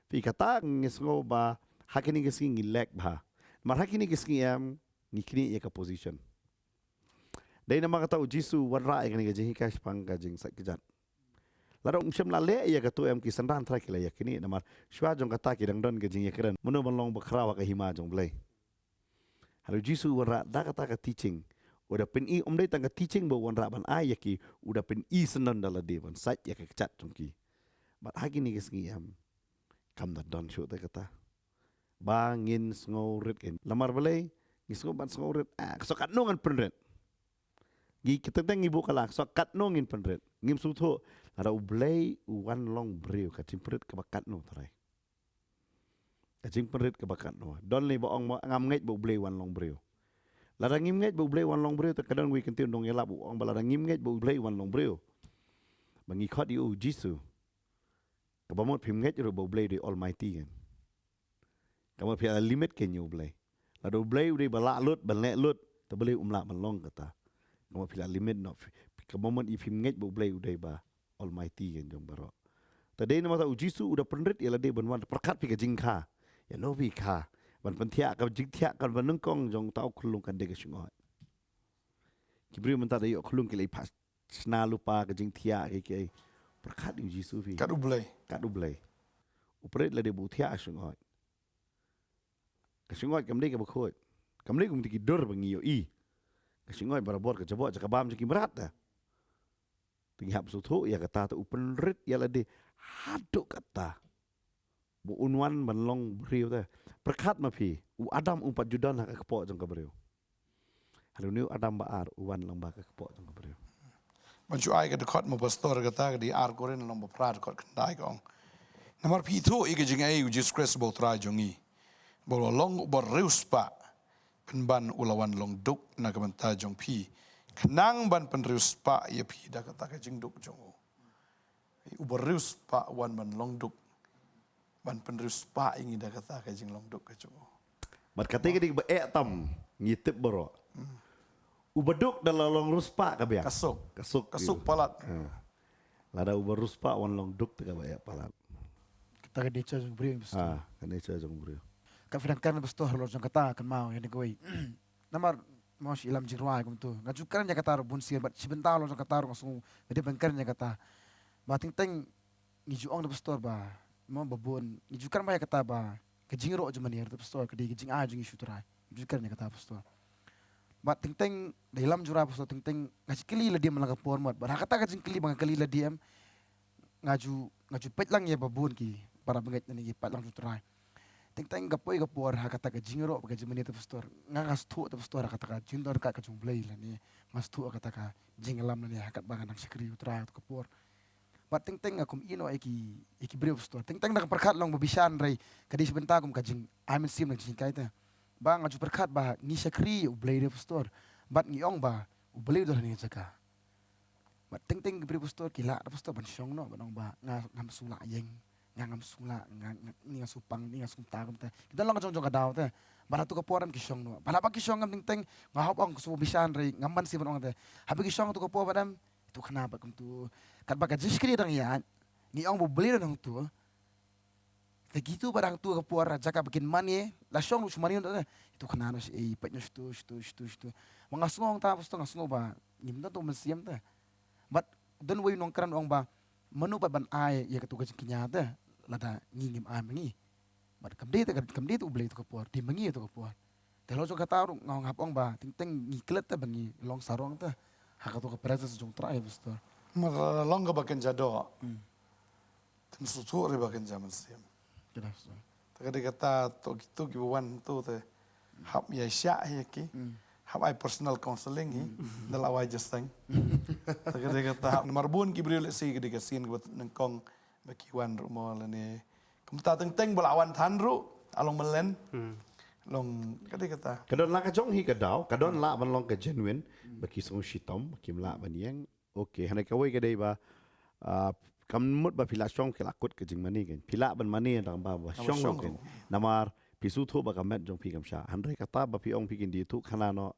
Phi kata ngi sngew ba ha kine ki sngi ngi lek bha. Namar ha kine ki sngi em ngi knieh ïa ka position. Dei namar kata U Jisu u wanrah ïa kane ka jinghikai shaphang ka jingsait kjat. Lada um shym la leh ïa kato em ki synran Trai ki la ïa knieh namar shuwa jong kata ki dang don ka jingïakren. Mano ban long bakhraw ha ka hima jong Blei. Hynrei U Jisu u wanrah da kata ka teaching. U da pyni um dei tang ka teaching ba u wanrah ban ai ïa ki, u da pyni syndon da lade ban sait ïa ka kjat jong ki. Bad ha kine ki sngi em. Kam da don shuh te kata. Ba ngin sngewrit kan. Lamar balei, ngi sngew ban sngewrit. Ah, ka shu katno ngan pynrit. Ngi teng teng ngi buh kylla, ka shu katno ngin pynrit. Ngim sngewthuh, lada U Blei u wan long briew, ka jingpynrit kaba katno Trai. Ka jingpynrit kaba katno. Don lei ba ong ma ngam ngeit ba U Blei u wan long briew. Lada ngim ngeit ba U Blei u wan long briew, te ka don wei kyntien u nongïalap u ong ba lada ngim ngeit ba U Blei u wan long briew. Ba ngi khot ïa U Jisu. Kaba mut phim ngeit ruh ba U Blei u dei Almighty kan. Ka mut phi la limit kein ïa U Blei. Lada U Blei u dei ba lah lut, ban leh lut, te balei um lah ban long kata. Ka mut phi la limit noh, phi, ka mut ïa phim ngeit ba U Blei u dei ba Almighty kein jong baroh. Te dei namar ta U Jisu u da pynrit ïa lade ban wan, pyrkhat phi ka jingkha. Ïa no phi kha. Ban pynthiah ka jingthiah kan ban nyngkong jong uta u khyllung kan dei ka shyngoh. Ki briew mynta da ïoh khyllung ki leit phah shna lypa ka jingthiah ki ki. Pyrkhat ïa U Jisu phi. Kat U Blei. Kat U Blei. U pynrit lade ba u thiah ka shyngoh. Ka shyngoh kam dei kaba khuid. Kam dei kum ki dur ba ngi ïohi. Ka shyngoh barabor ka jaboh jaka bam jong ki mrad te. Te ngi hap sngewthuh ïa kata te u pynrit ïa lade haduh katta. Ba un wan ban long briew te. Pyrkhat ma phi, u Adam um pat ju don ha ka kpoh jong ka briew. Hynrei une u Adam ba ar, u wan lang bad ka kpoh jong ka briew. Ban shu ai ka dkhot mo pastor kata ka dei ar Korinth lynnong ba phra dkhot khyndai ka ong. Namar phi ithuh ïa ka jingai U Jisu Khrist ba U Trai jong ngi. Ba u la long uba riewspah. Pynban u la wan long duk na ka bynta jong phi. Khnang ban pynriewspah ïa phi da kata ka jingduk jong u. Uba riewspah wan ban long duk. Ban pynriewspah ïa ngi da kata ka jinglong duk ka jong u. Bad kata ka dei ba eh tam ngi tip baroh. Uba duk da la long riewspah ka biang. Ka suk. Ka suk. Ka suk palat. Ha. Lada uba riewspah wan long duk te kaba eh palat. Kata ka nature jong u briew, pastor. Ha, ka nature jong u briew. Ka phi dang kren, pastor, halor jong kata kynmaw ïa kane kawei. Namar mo shi ïalam jingrwai kumto. Nga ju kren ïa kata ruh bun sien bad shi bynta halor jong kata ruh nga sngew nga dei ban kren ïa kata. Ba teng teng ngi ju ong da pastor ba mo ba bun ngi ju kren ba ïa kata ba ka jingïaroh jong mane ruh pastor ka dei ka jingai jong ngi sha U Trai. Ngi ju kren ïa kata pastor. Bad teng teng da ïalam jingrwai pastor teng teng nga ju kylli lade man la ka por mut. Bad ha kata ka jingkylli ba nga kylli lade em nga ju, nga ju peit lang ïa ba bun ki para bangeit ne ngi peit lang sha U Trai. Teng teng ka poi ka por ha kata ka jingïaroh bad ka jingmane te pastor. Nga nga sngewthuh te pastor ha kata ka jingdon ka ka jong U Blei lane nga sngewthuh ha kata ka jingïalam lane ha katba nga nang shakri U Trai ha kata ka por. Bad teng teng nga kum ïehnoh ïa ki, ïa ki briew pastor. Teng teng da ka pyrkhat long ba bishar hynrei ka dei shi bynta kum ka jingai mynsiem na ka jinghikai te. Ba nga ju pyrkhat ba ngi shakri U Blei de pastor. Bad ngi ong ba U Blei u don ha kane ka jaka. Bad teng teng ki briew pastor ki lah da pastor ban shong noh ban ong ba nga ngam sngewlah ïeng, nga ngam sngewlah, nga, nga, ni nga sngewpang, ni nga sngewta kumta. Ki don lang ka jong jong ka daw te. Bad ha tu ka por em ki shong noh. Bad haba ki shong em teng teng nga hap ong ka sngewbha bishar hynrei ngam ban sngewbha ban ong te. Haba ki shong tu ka por bad em itu khana bad kumtu. Katba ka jingshakri dang ïaid ngi ong ba U Blei u don hangtu. Te kitu ba dang tu ka por jaka ba kin mane la shong ruh shu mane te. Itu khana noh shi ei peit noh shitu shitu shitu shitu. Ma nga sngew hangta pastor nga sngew ba ngim don tu mynsiem te. Bad don wei u nongkren u ong ba mano pat ban ai ïa katu ka jingkñia te lada ngi ngim ai ma ngi. Bad kam dei te kam dei te U Blei tu ka por dei ma ngi tu ka por. Te halor jong kata ruh nga hap ong ba teng teng ngi klet te ba ngi long sarong te ha katu ka presence jong U Trai pastor. Ma la long kaba kynja doh. Hmm. Te ym sngewthuh ruh ba kynja mynsiem. Kynja mynsiem. Te ka dei kata to kitu kiba wan to te hap ïa shah ïa ki. Hmm. hap ai personal counseling hi da la wai jingïaseng. Ta ka dei kata, namar bun ki briew lehse ka dei ka sien kaba nyngkong ba ki wan ruh mo lane kumta, teng teng ba la wan than ruh, a long malen. Long ka dei kata. Ka don la ka jong hi ka daw, ka don la ban long ka genuine ba ki sngewshitom, ba kim lah ban ïeng. Okay, hynrei kawei ka dei ba, ah, kam mut ba phi la shong ki la kut ka jingmane kein. Phi lah ban mane tang ba, ba shong ruh kein. Namar phi sngewthuh ba ka met jong phi kam shah. Hynrei kata ba phi ong phi kin die thuh khana noh,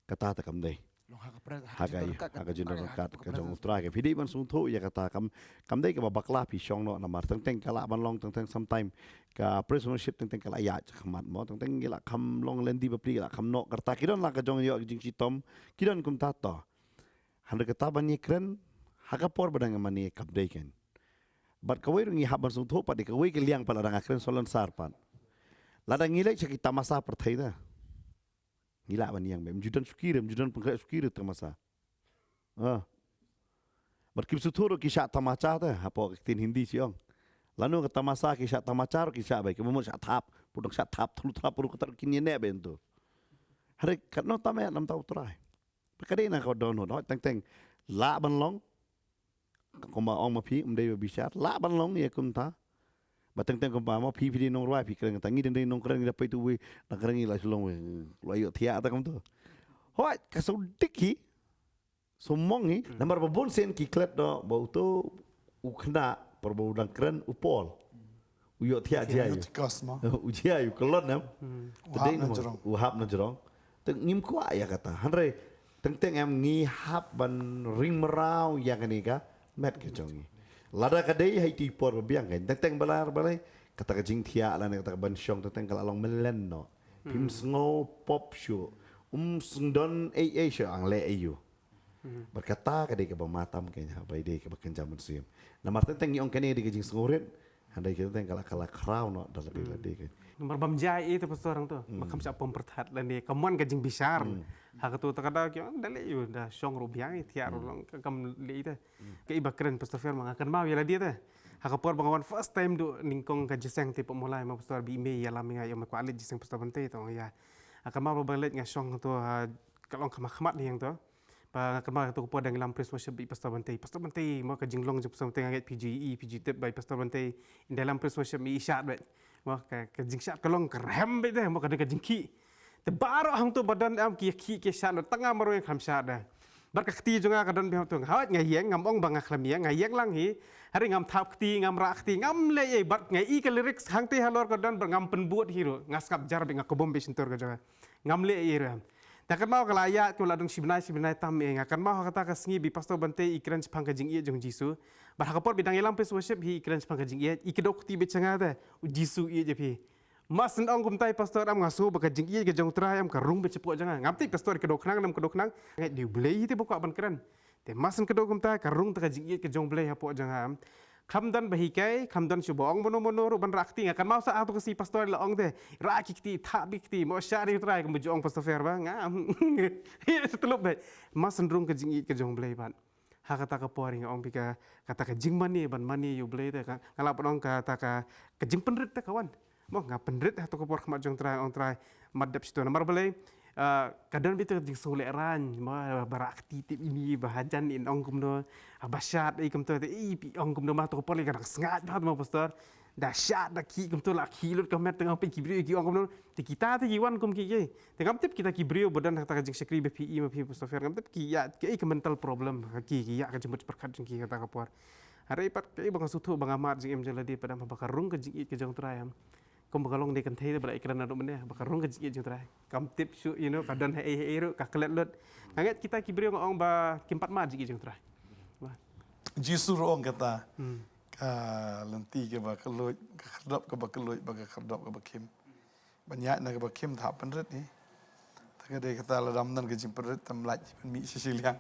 kata ta kam dei. Ha ka, ha ka jingdonkam ka jong U Trai kein. Phi dei ban sngewthuh ïa kata, kam, kam dei kaba bakla phi shong noh namar teng teng ka lah ban long teng teng sometime ka praise worship teng teng ka la ïaid shakhmat mo, teng teng ki la kham long lynti bapli, ki la kham noh, kata ki don la ka jong ïoh ka jingshitom, ki don kumta to. Hynrei kata ban ïakren ha ka por ba dang mane kam dei kein. Bad kawei ruh ngi hap ban sngewthuh pat, dei kawei ka liang pat, lada nga kren salonsar pat, lada ngi leit sha ki tamasa pyrthei te, ngi lah ban ïeng beit. Ym ju don shuki re, ym ju don pynkhreh shuki re tamasa. Ah. Bad kim sngewthuh ruh ki shah tamacha te, hapoh ka ktien Hindi shi ong. Lano ka tamasa ki shah tamacha ruh ki shah beit, ki mut shah thap, pudong shah thap, thlu thap ruh kata ruh kin ïa neh beit to. Hynrei katno tam ïa namar U Trai. Ka dei na ka dohnud, hooid, teng teng lah ban long. Kumba ong ma phi, ym dei ba bishar, lah ban long ïa kumta. Ba teng teng kumba ma phi, phi dei nongrwai, phi kren kata, ngi dang dei nongkren, ngi da peit uwei dang kren, ngi la shu long wei, la ïohthiah ta kumto. Hooid, ka shu dik hi, shu mong hi, namar ba bun sien ki klet noh ba uto u khynnah, por ba u dang kren u Paul, u ïohthiah jia ïa u. U jia ïa u, ka long em. Te dei u hap na jrong. Te ngim kwah ïa kata. Hynrei teng teng em ngi hap ban ring mraw ïa kane ka met ka jong ngi. Lada ka dei ha iti i por ba biang kein, teng teng ba la balei, kata ka jingthiah lane kata ka ban shong teng teng ka la long malen noh. Phim sngew pop shuh. Um sngewdon ei ei shuh, ang leh aïu. Bad kata ka dei kaba matam kein, ha ba dei kaba kynja mynsiem. Namar teng teng ngi ong kane dei ka jingsngewrit. Hynrei ka teng ka la, ka la khraw noh da lade lade kein. Namar bym jia ei te pastor hangto. Ba kam shah pom pyrthat lane ka mon ka jingbishar. Ha kato ta ka daw ki ong da leh ïa u, da shong ruh biang, thiah ruh long, ka kam leh ei te. Ka i ba kren pastor Fer ma nga kynmaw ïa lade te. Ha ka por ba nga wan first time duh nyngkong ka jingïaseng te pop Mawlai ma pastor, ba i mei ïalam ïa nga, ïa me kwah leit jingïaseng pastor Bantei, te ong ïa. Nga kynmaw ba leit nga shong to, ha, ka long khmat khmat ïa nga to. Ba nga kynmaw ha kato ka por dang ïalam praise worship bad i pastor Bantei. Pastor Bantei, mo, ka jinglong jong pastor Bantei nga ngeit phi ju i, phi ju tip ba i pastor Bantei, ynda ïalam praise worship i shad beit. Mo, ka, ka jingshad ka long ka rhem beit te, mo, ka don ka jingkhih. Te baroh hangto ba don em ki khih ki shad, tang nga marwei ngam shad de. Bad ka kti jong nga ka don beit hangto, hooid nga ïeng, ngam ong ba nga khlem ïeng, nga ïeng lang hi. Hynrei ngam thap kti, ngam rah kti, ngam leh ei, bad nga i ka lyrics hangtei halor ka don, bad ngam pynbud hi ruh, nga sngap jar beit, nga kbum beit shyntur ka jong nga. Ngam leh ei ruh. Te kynmaw ka la ïaid, ka la don shi bnai, shi bnai tam ei, nga kynmaw ha kata ka sngi ba i pastor Bantei i kren shaphang ka jingïeit jong u Jisu. Bad ha ka por ba i dang ïalam praise worship hi i kren shaphang ka jingïeit, i kdew kti beit sha nga te, u Jisu u ïeit ïa phi. Mar syn ong kumta i pastor em, nga sngew ba ka jingïeit ka jong u Trai em ka rung beit shapoh jong nga. Ngam tip pastor i kdew khnang ne ym kdew khnang. Nga ngeit dei U Blei hi te ba kwah ban kren. Te mar syn kdew kumta ka rung ta ka jingïeit ka jong U Blei hapoh jong nga em. Khlem don ba hikai, khlem don shuh ba ong mano mano ruh ban rah kti, nga kynmaw sa ha kato ka sngi pastor i la ong te, rah ki kti, thap ki kti, mo, shad ïa u Trai, kumba ju ong pastor Fer ba, nga ïa shu tyllup beit. Mar syn rung ka jingïeit ka jong U Blei bad ha kata ka por nga ong phi ka, kata ka jingmane ban mane ïa U Blei te, ka, nga lah ban ong kata ka, ka jingpynrit te ka wan. Mo, nga pynrit ha kato ka por khmat jong u Trai, ong Trai, mat dep shito. Namar balei, ah, ka don beit ka jingsngewlehraiñ, mo, ba rah kti tip ine, ba hajan in ong kumno, ah, ba shad ei kumto te, ei phi ong kumno, ma ha kato ka por lei ka dang sngaid bha mo pastor. Da shad da khih kumto, la khih lut ka met, te nga peit ki briew ki ong kumno. Te kita te ki wan kum kiei kiei. Te ngam tip kita ki briew ba don ha kata ka jingshakri ba phi i ma phi pastor Fer, ngam tip ki ïa kaei ka mental problem ha ki, ki ïa ka jingmut pyrkhat jong ki ha kata ka por. Hynrei pat kaei ba nga sngewthuh ba nga mad jingim jong lade pat em, ba ka rung ka jingïeit ka jong u Trai em. Kumba ka long ne kynthei te ba la ïakren naduh mynne, ba ka rung ka jingïeit jong u Trai. Kam tip shuh, you know, ka don haei haei ruh, ka klet lut. Nga ngeit kita ki briew nga ong ba kim pat mad jingïeit jong u Trai. Ba Jisu ruh ong kata. Ka lynti kaba kylluid, ka khyrdop kaba kylluid, bad ka khyrdop kaba khim. Ban ïaid na kaba khim te hap pynrit hi. Te ka dei kata, lada ym don ka jingpynrit te ym lah ban mih sha shiliang.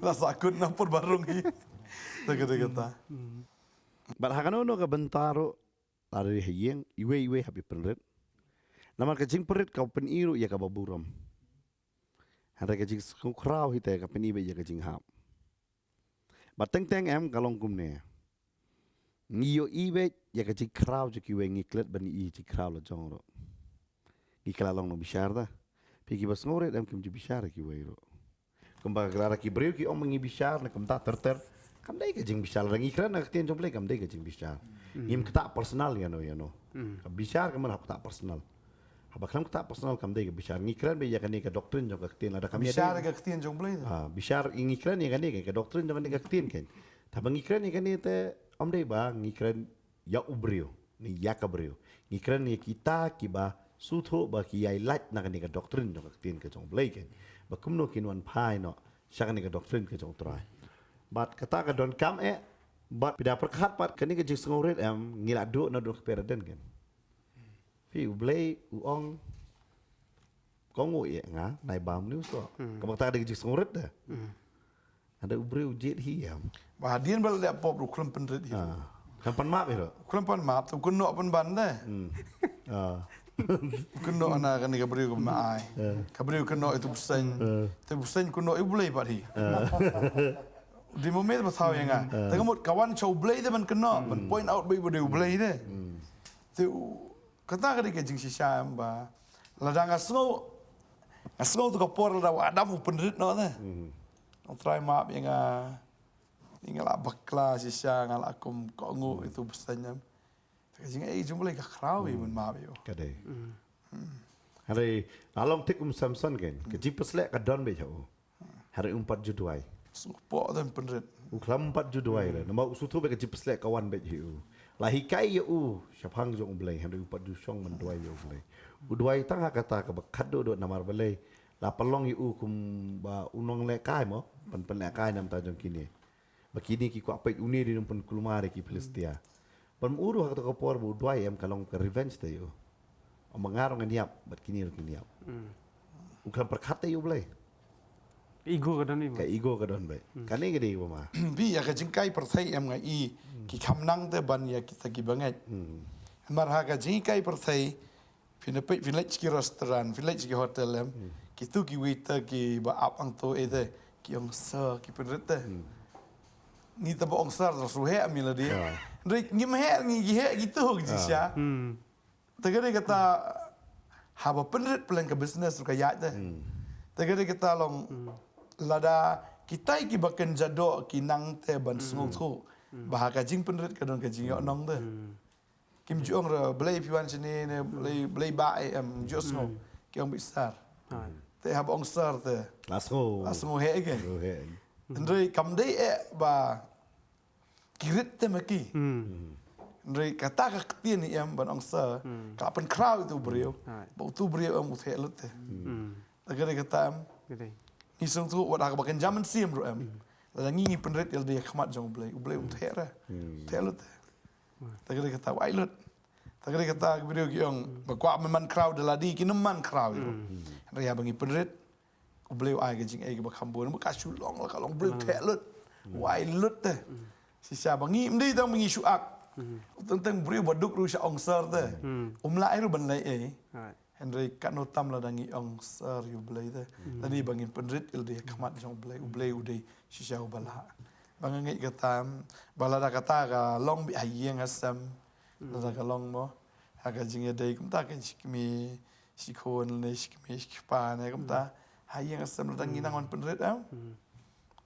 La sahkut na por ba rung hi. Te ka dei kata. Bad ha kano kano ka bynta ruh, lada dei ha ïing, iwei iwei hap ïa pynrit. Namar ka jingpynrit ka pyni ruh ïa kaba burom. Hynrei ka jingsngewkhraw hi te ka pyni beit ïa ka jinghap. Bad teng teng em ka long kumne. Ngi ïohi beit ïa ka jingkhraw jong kiwei, ngi klet ban ïohi jingkhraw la jong ruh. Ngi kylla long nongbishar te. Phi kiba sngewrit em kim ju bishar ïa kiwei ruh. Kumba lada ki briew ki ong ba ngi bishar ne kumta ter ter. Kam dei ka jingbishar, lada ngi kren na ka ktien jong U Blei kam dei ka jingbishar. Ngim kata personal ïano ïano. Ka bishar ka mut hap kata personal. Haba khlem kata personal kam dei ka bishar. Ngi kren beit ïa kane ka doctrine jong ka ktien, lada kam ïa dei. Bishar ka ktien jong U Blei. Ah, bishar ngi kren ïa kane ka doctrine jong kane ka ktien kan. Haba ngi kren ïa kane te ym dei ba ngi kren ïa u briew, ne ïa ka briew. Ngi kren ïa kita kiba sngewthuh ba ki ïai lait na kane ka doctrine jong ka ktien ka jong U Blei kan. Ba kumno kin wan phai noh sha kane ka doctrine ka jong U Trai. Bad kata ka donkam eh, bad phi da pyrkhat pat kane ka jingsngewrit em, ngi la duh na dur ka Paradise kan. Phi U Blei u ong, kohnguh ïa nga, nai bam ni u soh. Kaba kata ka dei ka jingsngewrit da. Hynrei u briew u jied hi em. Ba hadien ba la leh pop ruh u khlem pynrit hi. Ah. Khlem pan map hi ruh. U khlem pan map, te u kynnoh pynban de. Ah. U kynnoh na kane ka briew kaba ma ai. Ka briew kynnoh ïa utu u bseiñ. Te u bseiñ u kynnoh ïa U Blei pat hi. Dei mo me ba thaw ïa nga. Te ka mut ka wan sha U Blei de ban kynnoh, ban point out ba u dei U Blei de. Te u Kata ka dei ka jingshisha em ba lada nga sngew, nga sngew tu ka por lada u Adam u pynrit noh te. U Trai map ïa nga, ïa nga la bakla shisha, nga la kum kohnguh ïa utu u bseiñ em. Te ka jingaiei jong U Blei ka khraw ïa u ban map ïa u. Ka dei. Hynrei la long thik um Samson kan, ka jingpyslek ka don beit ha u. Hynrei um pat ju duwai. Sngewpoh te pynrit. U khlem pat ju duwai re. Namar u sngewthuh ba ka jingpyslek ka wan beit hi u. La hikai ïa u shaphang jong U Blei, hynrei um pat ju shong ban duwai ïa U Blei. U duwai tang ha kata kaba khatduh duh namar balei. La pynlong ïa u kum ba u nonglehkai mo, pyn pynlehkai na bynta jong kine. Ba kine ki kwah peit une dei nongpynkulmar ïa ki Philistia. Ban mut ruh ha kata ka por ba u duwai em ka long ka revenge te ïa u. Ong ba nga ruh ngan ïap, bad kine ruh kin ïap. U khlem pyrkhat te ïa U Blei. Ego ka don beit. Ka ego ka don beit. Kane ka dei ba ma. Phi ïa ka jinghikai pyrthei em nga i ki kham nang te ban ïa kita kiba ngeit. Namar ha ka jinghikai pyrthei Phin peit, phin leit sha ki restaurant, phin leit sha ki hotel em. Kitu ki waiter kiba ap hangto eh te, ki ong sir, ki pynrit te. Ngi te ba ong sir, te shu heh mi lade. Hynrei ngim heh, ngi ki heh kitu ki jingshisha. Te ka dei kata haba pynrit pleng ka business ruh ka ïaid te. Te ka dei kata long lada kitai kiba kynja doh ki nang te ban sngewthuh ba ha ka jingpynrit ka don ka jingïohnong te. Kim ju ong re, balei phi wan shane ne, balei, balei ba eh em, ju sngew. Ki ong beit sir. Te haba ong sir te. La sngew. La sngew heh ke. Sngew heh. Hynrei kam dei eh ba ki rit te ma ki. Hynrei kata ka ktien em ban ong sir. Ka la pynkhraw ïa utu u briew. Ba utu u briew em u theh lut te. Te ka dei kata em. Ngi sngewthuh wat ha kaba kynja mynsiem ruh em. Lada ngi ngi pynrit ïa lade ha khmat jong U Blei. U Blei um theh re. Theh lut te. Te ka dei kata u ai lut. Te ka dei kata ki briew ki ong ba kwah man man khraw da lade kin ym man khraw ïa u. Hynrei haba ngi pynrit U Blei u ai ka jingaiei kaba kham bun. Ba ka shu long la ka long Blei u theh lut. U ai lut te. Shisha ba ngi ym dei tang ba ngi shu ak. Teng teng briew ba duk ruh sha ong sir te. Um lah ai ruh ban leh ei. Hynrei katno tam lada ngi ong sir ïa U Blei te. Lane ba ngin pynrit ïa lade ha khmat jong U Blei, U Blei u dei shisha uba lah. Ba nga ngeit kata em, ba lada kata ka long beit ha ïing ha sem. Lada ka long mo. Ha ka jingïadei kumta ka shi kmie, shi khun ne shi kmie, shi kpa ne kumta. Ha ïing ha sem lada ngi nang wan pynrit em.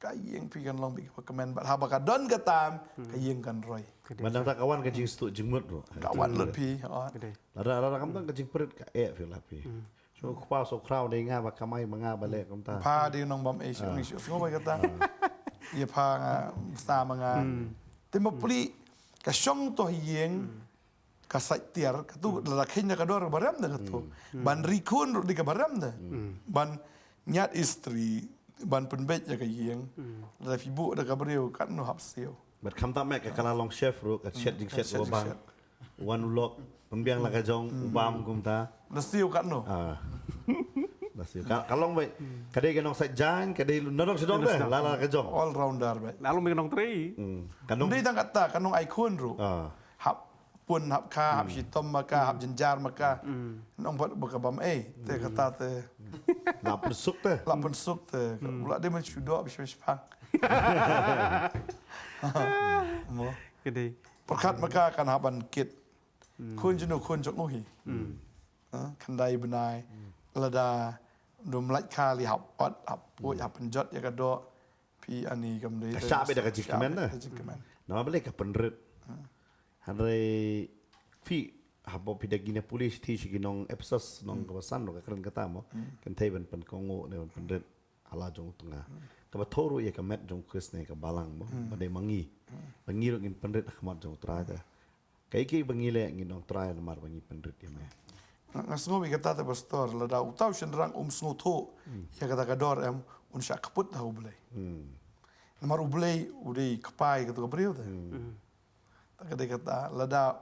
Ka ïing phi kan long beit kaba kmen bad haba ka don ka tam ka ïing kan roi. Ka dei. Ban nangta ka wan ka jingsngewthuh jingmut ruh. Ka wan lut phi. Lada lada kam don ka jingpynrit ka eh phi la phi. Shu kpa shu khraw dei nga ba kamai ma nga ba leh kumta. Pha dei nong bam eh shu ni shu sngew bai kata. Ïa pha nga sa ma nga. Te ma pli ka shong to ïing. Ka sait tiar, katu lada kheiñ da ka dor ba rem da katu. Ban ri khun ruh dei kaba rem da. Ban ñiad istri, ban pynbeit ïa ka ïing. Lada phi buh da ka briew katno hap siew. Bad khamtam eh ka la long chef ruh, ka shet jingshet kaba bang. Wan u lok, pynbiang la ka jong, u bam kumta. Da siew katno. Ah. Da siew. Ka, ka long beit. Ka dei ka nongsait jaiñ, ka dei nadong shadong de, la la ka jong. All rounder beit. La long beit ka nongtrei. Ka nong. Dei tang kata, ka nong ai khun ruh. Ah. Hap pun hap kha, hap shitom ma ka, hap jynjar ma ka. Nong pat ba ka bam ei, te kata te. La pynsuk te. La pynsuk te. U la dei man shu doh ba shu shipang. Mo. Ka dei. Pyrkhat ma ka kan hap ban kit. Khun jong u, khun jong u hi. Ha, khyndai bnai. Lada Dum lait kali hap ot, hap puj, hap pynjot ïa ka doh. Phi ani kam dei. Ka shah beit da ka jingkmen da. Ka jingkmen. Namar balei ka pynrit. Hynrei phi haba phi da gina police ti shi ki nong Ephesus nong ka basan nong ka kren kata mo. Kan thei ban pynkongo ne ban pynrit. Hala jong u tnga. Kaba thoh ruh ïa ka met jong u Khrist ne ka balang mo. Ba dei ma ngi. Ba ngi ruh ngin pynrit ha khmat jong u Trai ta. Kaei kaei ba ngi leh ngin ong Trai namar ba ngi pynrit ïa me. Nga, nga sngew ïa kata te pastor, lada uta u shynrang um sngewthuh ïa kata ka dor em, un shah kput ha U Blei. Namar U Blei u dei kpa ïa kato ka briew te. Ta ka dei kata, lada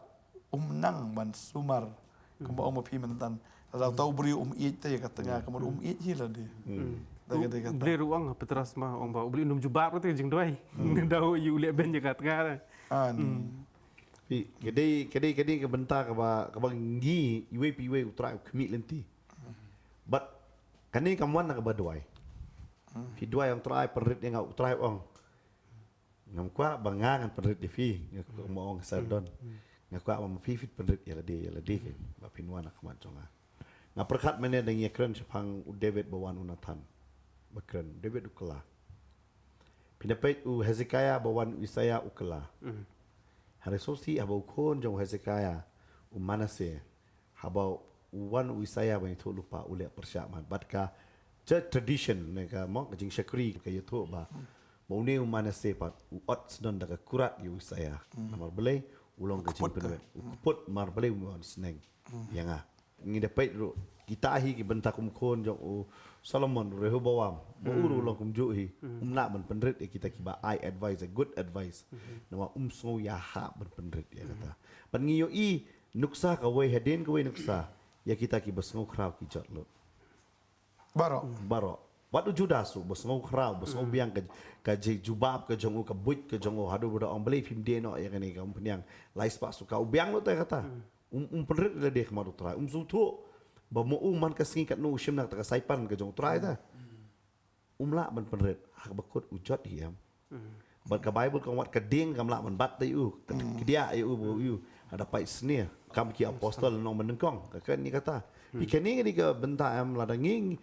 um nang ban sumar kumba ong ma phi myntan, lada uta u briew um ïeit te ïa ka tnga, kumba um ïeit hi lade. Ta ka dei kata. Blei ruh ong Petros ma ong ba U Blei um jubab te jingduwai. Nda u ïu leh ben ïa ka tnga. An. Phi, ka dei, ka dei, ka dei ka bynta kaba, kaba ngi, iwei pa iwei u Trai u khmih lynti. But, kane kam wan na kaba duwai. Phi duwai ong Trai pynrit ïa nga u Trai ong. Ngam kwah ba nga ngan pynrit ïa phi, nga kwah ma ong Sardon. Nga kwah ba ma phi phi pynrit ïa lade, ïa lade ke. Ba phin wan na khmat jong nga. Nga pyrkhat mynne da ngi ïa kren shaphang u David ba wan u Nathan. Ba kren, u David u kylla. Phin da peit u Hezekiah ba wan u Isaiah u kylla. Hynrei sngewsih haba u khun jong u Hezekiah u Manasseh haba u wan u Isaiah ban ïathuh lypa u leh pyrshah mat. Bad ka church tradition ne ka mo ka jingshakri ka ïathuh ba. Ba une u Manasseh pat u ot sdon da ka kurat ïa u Isaiah. Namar balei u long ka jingpynwit. U kput namar balei u wan sneng. Ïa nga. Ngi da peit ruh kita hi ki bynta kum khun jong u Solomon, u Rehoboam, ba u ruh u long kumjuh hi. Um lah ban pynrit ïa kita kiba ai advice, a good advice. Namar um sngew ïahap ban pynrit ïa kata. Ban ngi ïohi nuksa kawei hadien kawei nuksa ïa kita kiba sngew khraw ki jot lut. Baroh. Baroh. Wat u Judas ruh ba sngew khraw, ba sngew biang ka, ka jubab ka jong u, ka buit ka jong u, haduh ba da ong balei phim die noh ïa kane ka umphniang lai spah suka, u biang lut te kata. Um, um pynrit lade khmat u Trai. Um sngewthuh ba ma u man ka sngi katno u shim na kata ka saipan ka jong u Trai ta. Um lah ban pynrit ha kaba kut u jot hi em. Bad ka Bible ka ong wat ka dieng kam lah ban bat ïa u, ka diah ïa u ba u hada pait snier. Kam ki apostol nong mynnyngkong ka kren ïa kata. Phi kane kane ka bynta em lada ngi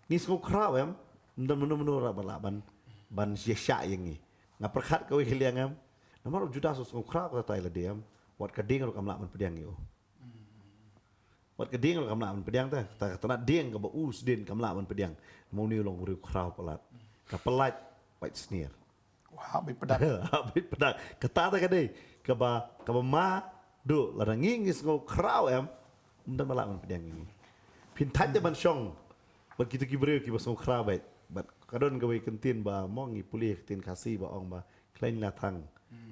ngi sngew khraw em. Ym don mano mano ruh ba lah ban ban ïa shah ïa ngi. Nga pyrkhat kawei ka liang em. Namar u Judas u sngew khraw kata tai lade em. Wat ka dieng ruh kam lah ban pdiang ïa u. Wat ka dieng ruh kam lah ban pdiang te. Kata ka tnat dieng kaba u sdien kam lah ban pdiang. Namar une u long u briew khraw palat. Ka palat pait snier. Wah, bit pedak. Bit pedak. Kata te ka dei kaba, kaba ma du lada ngi ngi sngew khraw em. Ym don ba lah ban pdiang ngi. Phin thait te ban shong. Bad kito ki briew kiba sngew khraw bad. Bad ka don kawei ka ktien ba mo ngi pule ka ktien Khasi ba ong ba Khlaiñ la thang.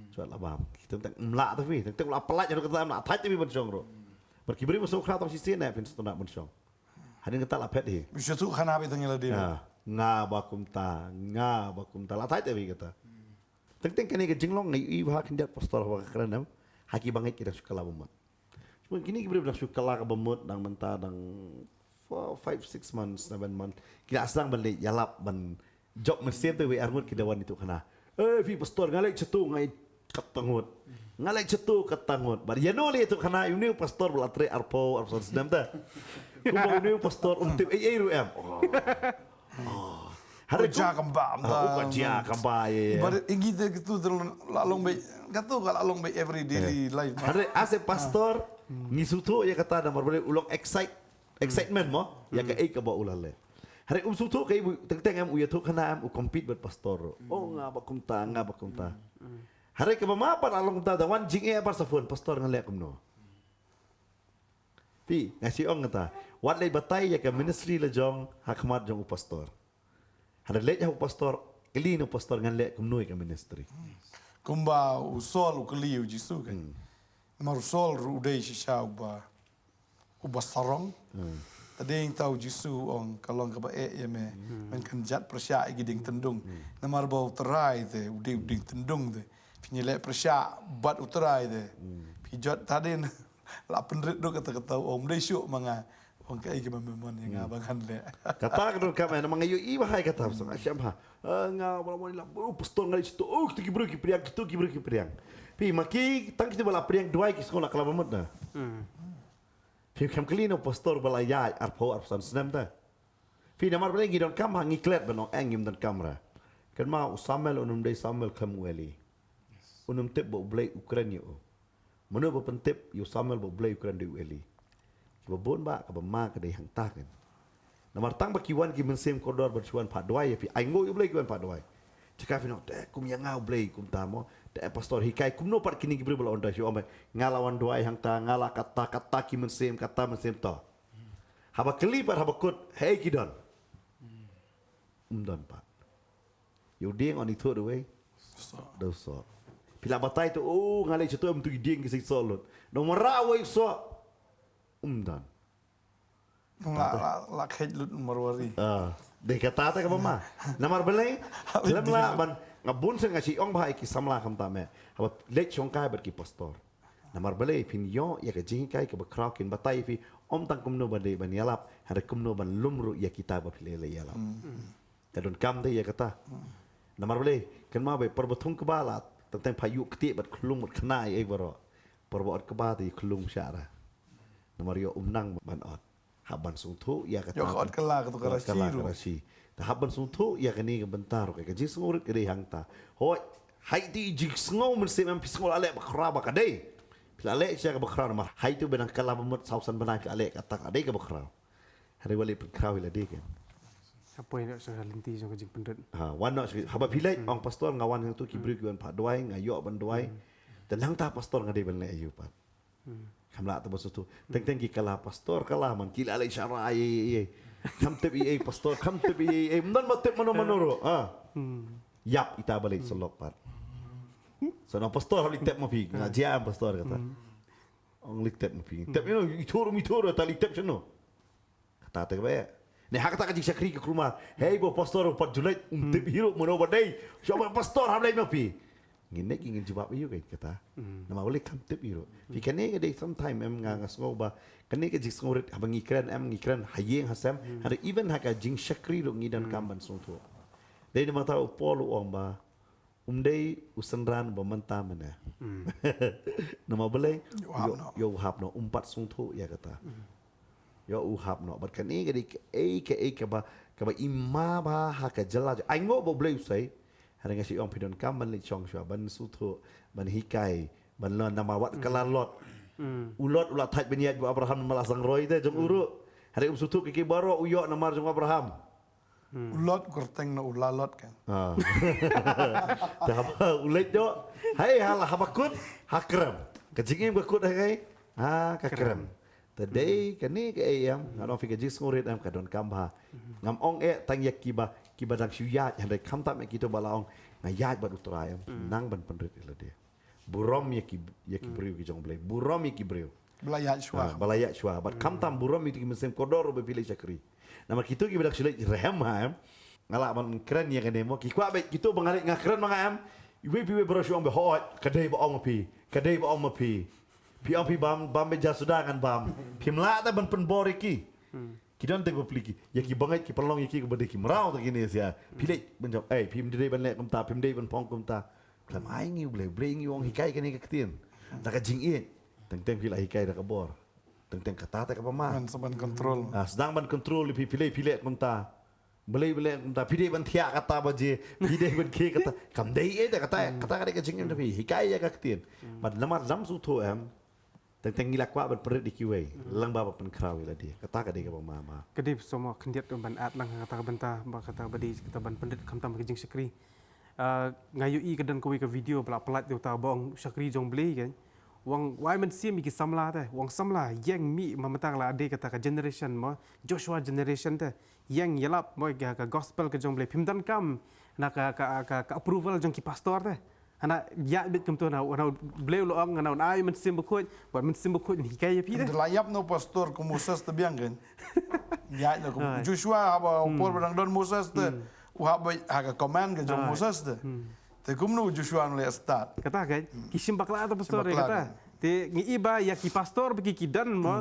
Chwat la bam. Ki teng teng mla ta phi, teng teng la palat ïa ka ta mla thait ta phi ban shong ruh. Bad ki briew ba sngewkhraw tang shisien ne phin sngewtynnat ban shong. Hadien kata la phet hi. Shu tu khana bi tang ïa la dei. Nga ba kumta, nga ba kumta la thait ta phi kata. Teng teng kane ka jinglong ngi i ba ha khyndiat pastor ba ka kren em. Ha ki ba ngeit ki dang shu kylla ba mut. Cuma kine ki briew dang shu kylla kaba mut dang mynta dang four, five, six months, seven months. Ki la sdang ban leit ïalap ban jop mynsiem te wei arngut ki da wan ïathuh khana. Eh phi pastor nga leit shatu nga ïeit katto ngut. Nga leit shatu katto ngut. Bad ïano leit ïathuh khana ïa une u pastor ba la trei arphew arphew san snem te. Kumba une u pastor um tip ei ei ruh em. Oh. Hare ka jia kam ba. Oh, ka jia kam ba, ïa. Bad ïa ngi te kitu la long ba, katu ka la long ba every daily life. Hare as a pastor ngi sngewthuh ïa kata namar balei u long excite, excitement mo ïa kaei kaba u la leh. Hare um sngewthuh kaei ba teng teng em u ïathuh khana em u compete bad pastor ruh. Oh nga ba kumta, nga ba kumta. Hare kaba ma pat la long kumta da wan jingeh pat sa phone pastor ngan leh kumno. Phi, nga shu ong kata. Wat leit batai ïa ka ministry la jong ha khmat jong u pastor. Hynrei leit ha u pastor, kylli na u pastor ngan leh kumno ïa ka ministry. Kumba u Saul u kylli u Jisu kan. Namar u Saul ruh u dei shisha uba, uba sarong. Tadei ta u Jisu u ong ka long kaba eh ïa me. Men kynjat pyrshah ïa ki dieng tyndung. Namar ba u Trai te u dei u dieng tyndung te. Phi ngi leh pyrshah bad u Trai te. Phi jot tadei la pynrit duk kata kata u ong dei shuh ma nga. Ong kaei kaba me mon ïa nga ba ngan leh. Kata ka donkam eh namar nga ïohi ba hai kata ba song sham ha. Nga ba mon la u pastor nga leit shatu oh kito ki briew ki pdiang, kito ki briew ki pdiang. Phi ma ki tang kito ba la pdiang duwai ki sngew la kylla ba mut na. Phi kam kylli na u pastor ba la ïaid arphew arphew san snem te. Phi, namar balei ngi donkam ha, ngi klet ban ong eng, ngim donkam ra. Kynmaw, u Samuel un ym dei Samuel khlem u Eli. Un ym tip ba U Blei u kren ïa u. Mano ba pyntip ïa u Samuel ba U Blei u kren da u Eli? Kiba bun ba, kaba ma ka dei hangta kan. Namar tang ba ki wan ki mynsiem kordor ban shu wan phah duwai ïa phi. Ai nguh ïa U Blei ki wan phah duwai. Jaka phin ong, te kum ïa nga U Blei kumta mo. Te pastor hikai kumno pat kine ki briew ba la wan da shu ong, nga la wan duwai hangta, nga la kata, kata ki mynsiem, kata mynsiem to. Haba kylli pat, haba kut, hei ki don. Um don pat. Ïa u dieng un ithuh da uwei? Soh. Da u soh. Phi la batai tu, oh, nga leh shatu, em, tu i dieng ki seisoh lut. Namar uwei u soh? Um don. La, la, la khet lut marwari. Ah, dei kata te kaba ma. Namar balei? Khlem lah ban, nga bun sien nga shu ong bha ïa ki samla khamtam eh. Haba leit shongkai bad ki pastor. Namar balei? Phin ïoh ïa ka jinghikai kaba khraw, kin batai ïa phi ym tang kumno ban dei ban ïalap, hynrei kumno ban lum ruh ïa kita ba phi leh leh ïalap. Ka donkam te ïa kata. Namar balei? Kynmaw ba por ba thung kba la teng teng pha ïuh ktieh bad khlung bad khynnah ei ei baroh. Por ba ot kba te khlung shah ra. Namar ïoh um nang ban ot. Hap ban sngewthuh ïa kata. Ïoh ka ot kylla, katu ka rashi ruh. Ka rashi. Te hap ban sngewthuh ïa kane ka bynta ruh, ka jingsngewrit ka dei hangta. Hooid, hai te jingsngew mynsiem em, phi sngew la leh bakhraw ba ka dei. Phi la leh sha ka bakhraw namar hai te ba dang kylla ba mut saw san bnai phi la leh kata ka dei ka bakhraw. Hynrei wat leh pynkhraw ïa lade kan. Hapoi noh sha ka lynti jong ka jingpynrit. Ha, wan noh sha, haba phi leit ong pastor, nga wan hangtu, ki briew ki wan phah duwai, nga ïoh ban duwai. Te nangta pastor nga dei ban leh aïu pat? Kham lah te ba sngewthuh. Teng teng ki kylla, pastor kylla man, ki la leh shara ei ei ei. Kham tip ei ei pastor, kham tip ei ei ei. Ym don ba tip mano mano ruh. Ha. Ïap ita ba leit syllok pat. So na pastor hap leit tip ma phi, nga jia em pastor kata. Ong leit tip ma phi. Tip ïano, ithuh ruh ym ithuh ruh, ta leit tip shano? Kata te kaba eh. Ne ha kata ka jingshakri ka kulmar. Hei ba pastor, u pat ju leit, um tip hi ruh mano ba dei. Shu ba pastor hap leit ma phi. Ngin leit ngin jubab ïa u kata. Namar balei? Kham tip hi ruh. Phi, kane ka dei sometime em nga, nga sngew ba kane ka jingsngewrit haba ngi kren em, ngi kren ha ïing ha sem. Hynrei even ha ka jingshakri ruh ngi donkam ban sngewthuh. Dei namar kata u Paul u ong ba um dei u synran ba mynta mynne. Namar balei? Ïoh u hap noh. Ïoh u hap noh, um pat sngewthuh ïa kata. Ïoh u hap noh. Bad kane ka dei kaei kaei kaba, kaba i ma bha ha ka jylla jong, ai nguh ba U Blei u sei. Hynrei nga shu ong phi donkam ban leit shong shuwa, ban sngewthuh, ban hikai, ban lon, namar wat kylla Lot. U Lot u la thait ban ïaid bad u Abraham namar la sdang roi te jong u ruh. Hynrei um sngewthuh kiei kiei baroh u ïoh namar jong u Abraham. U Lot u kyrteng na u Lalot kan. Ah. Te haba u leit noh, hei, ha la, haba kut, ha krem. Ka jingim ka kut ha kaei? Ha ka krem. Te dei kane kaei em, nga ong phi, ka jingsngewrit em ka donkam bha. Ngam ong eh tang ïa kiba, kiba dang shu ïaid, hynrei khamtam ïa kito ba la ong nga ïaid bad U Trai em, nang ban pynrit ïa lade. Burom ïa ki, ïa ki briew ki jong U Blei. Burom ïa ki briew. Ba la ïaid shuwa. Ah, ba la ïaid shuwa. Bad khamtam burom ïa ki mynsiem kordor ba phi leit shakri. Namar kito kiba dang shu leit rhem ha em, nga lah ban kren ïa kane mo. Ki kwah beit kito ba nga leit nga kren ma nga em. Iwei pa iwei baroh shu ong ba hooid, ka dei ba ong ma phi. Ka dei ba ong ma phi. Phi ong phi bam, bam beit ja suda ngan bam. Phim lah te ban pynbor ïa ki. Ki don te ki bapli ki. Ïa ki bangeit ki pynlong ïa ki kaba dei ki mraw te kine sia. Phi leit ban jop, ei, phim dei ban leh kumta, phim dei ban phong kumta. Khlem ai ngi U Blei, U Blei ngi ong hikai kane ka ktien. Da ka jingïeit. Teng teng phi la hikai da ka bor. Teng teng kata te kaba ma. Ngan sa ban control. Ah, sdang ban control phi, phi leh, phi leh kumta. Balei, balei kumta, phi dei ban thiah kata ba je, phi dei ban khie kata. Kam dei eh te kata, kata ka dei ka jingim da phi. Hikai ïa ka ktien. Bad namar lam sngewthuh em. Teng teng ngi la kwah ban pynrit ïa kiwei, lang ba ban pynkhraw ïa lade. Kata ka dei kaba ma ma. Ka dei somwa khyndiat ban add lang kata ka bynta, ba kata ba dei kata ban pynrit khamtam ka jingshakri. Ah, nga ïohi ka don kawei ka video ba la pyllait ïa uta ba ong shakri jong Blei kan. U ong wai mynsiem ïa ki samla te, u ong samla, ïeng mih ma mynta la dei kata ka generation mo, Joshua generation te. Ïeng ïalap mo ka, ka gospel ka jong Blei. Phim donkam na ka, ka, ka, ka approval jong ki pastor te. Hana ïaid beit kumto na, hana Blei u la ong, hana un ai Mynsiem Bakhuid, bad Mynsiem Bakhuid un hikai ïa phi te. Ynda la ïap na u pastor kum Moses te biang kan. Ïaid na kum Joshua haba u por ba dang don Moses te. U hap beit ha ka command ka jong Moses te. Te kumno u Joshua un leh start. Kata kan, ki shim bakla te pastor ïa kata. Te ngi i ba ïa ki pastor ba ki ki don mo.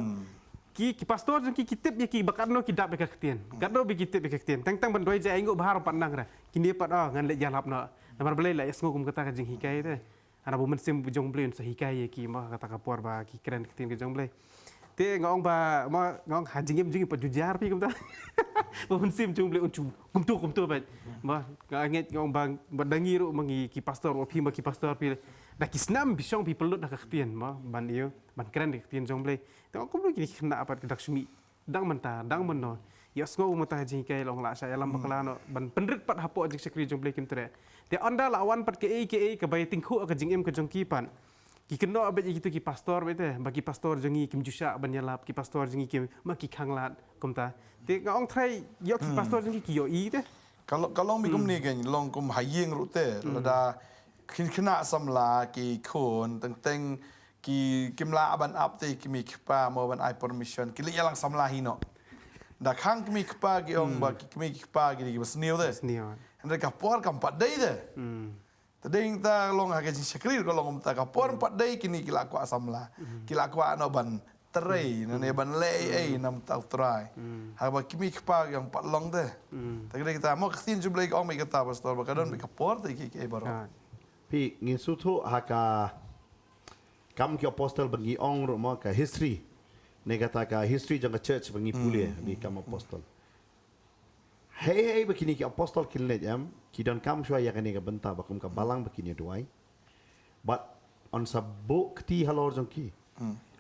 Ki, ki pastor jong ki ki tip ïa ki ba katno ki dap ïa ka ktien. Katno ba ki tip ïa ka ktien. Teng teng ban duwai jai ainguh bha ruh pat nang re. Kine pat oh ngan leit ïalap noh. Namar balei la ïasngew kum kata ka jinghikai te. Hana ba u Mynsiem jong Blei un sa hikai ïa ki mo kata ka por ba ki kren ktien ka jong Blei. Te nga ong ba, ma, nga ong ha jingim jingim pat ju jia phi kumta. Ba mynsiem jong U Blei un ju kumtu kumtu bad. Ma, nga ngeit nga ong ba, ba da ngi ruh ma ngi ki pastor, wa phi ma ki pastor phi. Da ki snam phi shong phi pynlut da ka ktien ma, ban ïoh, ban kren da ka ktien jong U Blei. Te nga ong kumno kine ki khynnah pat ka dak shmi. Dang mynta, dang mynno. Ïohsngew mynta ha jinghikai long lah shah ïalam bakla noh. Ban pynrit pat hapoh jingshakri jong U Blei kim treh. Te ynda la wan pat kaei kaei kaba ïatyngkhuh ka jingim ka jong ki pat. Ki kynnoh beit ïa kito ki pastor beit te, ba ki pastor jong ngi kim ju shah ban ïalap, ki pastor jong ngi kim, ma ki khanglad, kumta. Te nga ong trai, ïoh ki pastor jong ngi ki ïohi te. Ka lo-, ka long mi kumne kein, long kum ha ïing ruh te, lada khin khynnah samla ki khun, teng teng ki, kim lah ban ap te ki mei ki pa mo ban ai permission, ki leit ïalang samla hi noh. Da khang ki mei ki pa ki ong ba ki, ki mei ki pa ki dei kiba sniew te. Sniew. Hynrei ka por kam pat dei te. Te dei ta long ha ka jingshakri ka long ta ka por pat dei kine ki la kwah samla. Ki la kwah noh ban trei, na ne ban leh ei ei na bynta U Trai. Haba ki mei ki pa ki ong pat long te. Ta ka dei ta mo ka ktien jong U Blei ka ong beit kata pastor ba ka don beit ka por te ki, ki ei baroh. Phi ngin sngewthuh ha ka Kam ki apostle ba ngi ong ruh mo ka history. Ne kata ka history jong ka church ba ngi pule, ngi kam apostle. Hei hei ba kine ki apostle kin leit em, ki donkam shuwa ïa kane ka bynta ba kum ka balang ba kin ïa duwai. Bad yn sa buh kti halor jong ki.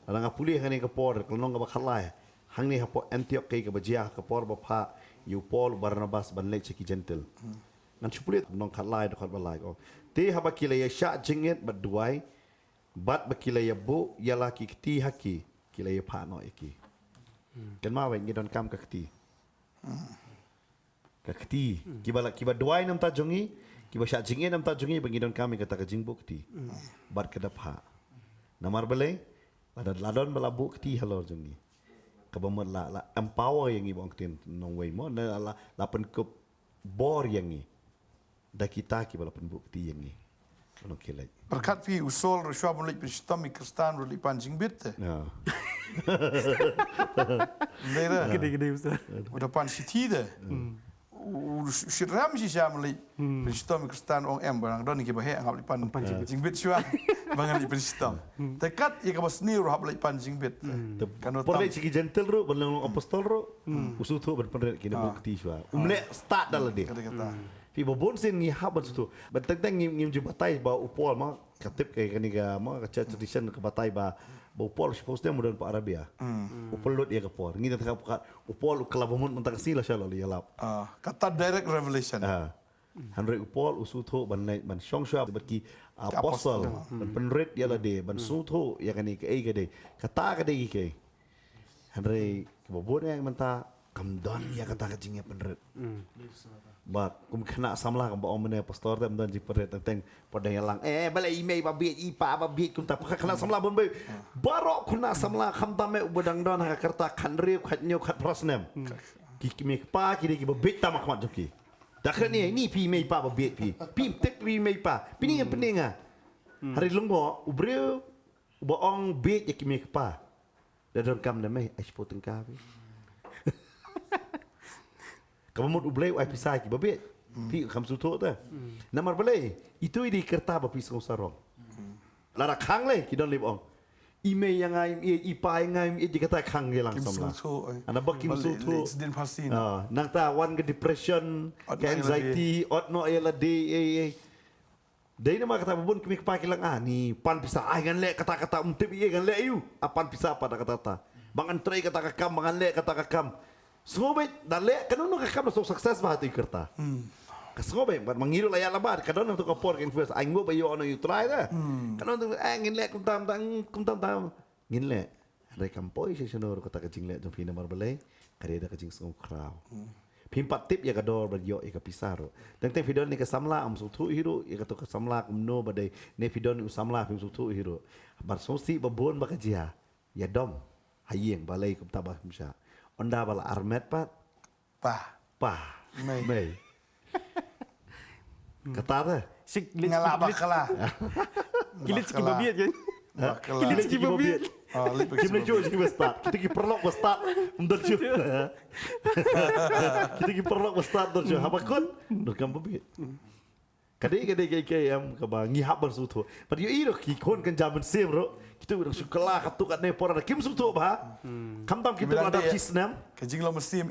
Lada nga pule ha kane ka por, ka lynnong kaba khatlai. Hangne hapoh Antioch ka, kaba jia ka por ba phah ïa u Paul u Barnabas ban leit sha ki Jentil. Ngan shu pule lynnong khatlai dkhot ba lai. Te haba ki la ïa shah jingit bad duwai, bad ba ki la ïa buh ïa la ki kti ha ki, ki la ïa phah noh ïa ki. Kynmaw ba ngi donkam ka kti. Ka kti. Kiba la, kiba duwai na bynta jong ngi, kiba shah jingit na bynta jong ngi, ba ngi donkam ïa kata ka jingbuh kti. Bad ka da phah. Namar balei, lada la don ba la buh kti halor jong ngi. Kaba mut la, la empower ïa ngi ba ong ktien nongwei mo, la, la, la pynkup bor ïa ngi. Da kita kiba la pynbuh kti ïa ngi. Ano ki leit. Pyrkhat phi u Saul ruh shuwa ban leit pynshitom ïa ki Khristan ruh leit pan jingbit te. Dei da. Kidei kidei u Saul. U da pan shithi te. U shit ram shisha ban leit pynshitom ïa ki Khristan ong em ba nang don kiba heh ngap leit pan jingbit shuwa. Ba ngan leit pynshitom. Te kat ïa kaba sniew ruh hap leit pan jingbit. Por leit sha ki Jentil ruh ban long apostol ruh. U sngewthuh ban pynrit kine buh kti shuwa. Um leh stad da lade. Phi ba bun sien ngi hap ban sngewthuh. Ban teng teng ngim, ngim ju batai ba u Paul ma, ka tip ka kane ka ma, ka church tradition ka batai ba, ba u Paul shiphew snem u don pa Arabia. U pynlut ïa ka por. Ngi tang ka pyrkhat u Paul u kylla ba mut mynta ka sngi la sha la ïalap. Kata direct revelation. Hynrei u Paul u sngewthuh ban leit ban shong shuwa bad ki apostle. Ban pynrit ïa lade, ban sngewthuh ïa kane kaei ka dei. Kata ka dei kaei. Hynrei kaba bun ïa mynta kam don ïa kata ka jingïapynrit. Ba kum khynnah samla kumba ong mynne pastor te ym don jingpynrit teng teng pat dang ïalang. Eh, balei i mei ba bieit i pa ba bieit kumta. Khynnah samla bun beit. Baroh khynnah samla khamtam eh uba dang don ha ka rta khathynriew khathynñiew khatphra snem. Ki, ki mei ki pa ki dei kiba bieit tam ha khmat jong ki. Da kane ni phi mei pa ba bieit phi. Phi tip phi mei pa. Phi ni phi ni nga. Hynrei lyngngoh u briew uba ong bieit ïa ki mei ki pa. Da donkam da mei, ai shiphew tyngka phi. Kaba mut u Blei u ai pisa ki ba bieit. Phi kam sngewthuh te. Namar balei, itu i dei ka rta ba phi sngew sarong. Lada khang lei, ki don lei ba ong. I mei ïa nga im ïeit, i pa ïa nga im ïeit, kata khang ïa lang samla. Ana ba kim sngewthuh. Nangta wan ka depression, ka anxiety, ot noh ïa lade, ei ei. Dei namar kata ba bun ki mei ki pa ki la ong, ah, ni pan pisa, ai ngan leh kata kata, um tip ïa ngan leh ïa u, ah, pan pisa pat da kata kata. Ba ngan trei kata ka kam, ba ngan leh kata ka kam. Sngewbha da leh kano kano ka kam da suk success bha ha ïa ka rta. Ka sngewbha bad ma ngi ruh la ïa la bad ka don nangtu ka por ka influence, ai nguh ba ïoh na ïa u Trai da. Kano nangtu, eh, ngin leh kumta kumta, kumta kumta. Ngin leh. Hynrei kam poi sha shano ruh kata ka jingleh jong phi namar balei ka dei da ka jingsngewkhraw. Phim pat tip ïa ka dor ba ïoh ïa ka pisa ruh. Teng teng phi don ïa ka samla, ym sngewthuh hi ruh ïa kato ka samla kumno ba dei, ne phi don ïa u samla phim sngewthuh hi ruh. Bad sngewsih ba bun ba ka jia ïa dom ha ïing balei kumta ba phim shah. Ynda ba la armet pat pa. Pa. Mei. Mei. Kata te. Sik, nga la bakla. Ki leit ki ba bieit kan. Ki leit ki ba bieit. Kim leit ki ba stad. Kita ki paralok ba stad. Ym don shuh. Kita ki paralok ba stad don shuh. Haba kut. Dur kam ba bieit. Ka dei, ka dei, ka dei, ka em, kaba ngi hap ban sngewthuh. Bad ïohi ruh ki khun kynja mynsiem ruh, ki Tu dang shu kylla katto katne por da kim sngewthuh bha. Khamtam ki tu la dap shi snem. Ka jinglong mynsiem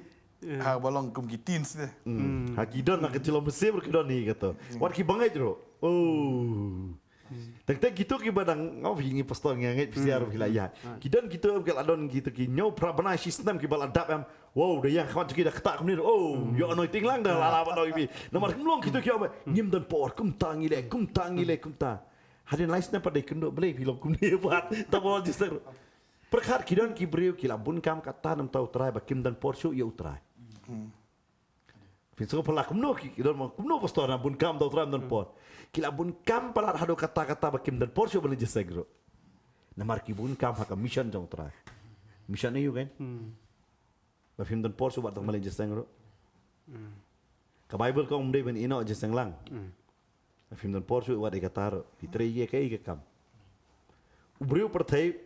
ha ba long kum ki teens te. Ha ki don ha ka jinglong mynsiem ki don hi kato. Wat ki bangeit ruh. Oh. Tang tang kito ki ba dang ngau hi ngi pastor ngi ngeit pisiar hi la ïa. Ki don kito ki la don kito ki ñiew phra bnai shi snem ki ba la dap em. Wow, da ïa khmat ki da kata kumne. Oh, ïoh anointing lang da la la ba noi bi. Namar kum long kito ki ong ngim don por kumta ngi leh kumta ngi leh kumta. Hadien lai snem pat dei kynduh Blei phi long kumne pat. Ta bol jisar. Pyrkhat ki don ki briew ki la bun kam kata nam ta U Trai ba kim don por shuh ïa U Trai. Phin sngewphylla kumno ki ki don ma kumno pastor na bun kam ta U Trai nam don por. Ki la bun kam palat haduh kata kata ba kim don por shuh ba leh jisar ruh. Namar ki bun kam ha ka mission jong U Trai. Mission aïu kan? Ba phim don por shuh wat tang ba leh jingïaseng ruh. Ka Bible ka ong ym dei ban ïehnoh jingïaseng lang. Ba phim don por shuh wat ïa kata ruh. Phi trei ïa kaei ka kam. U briew pyrthei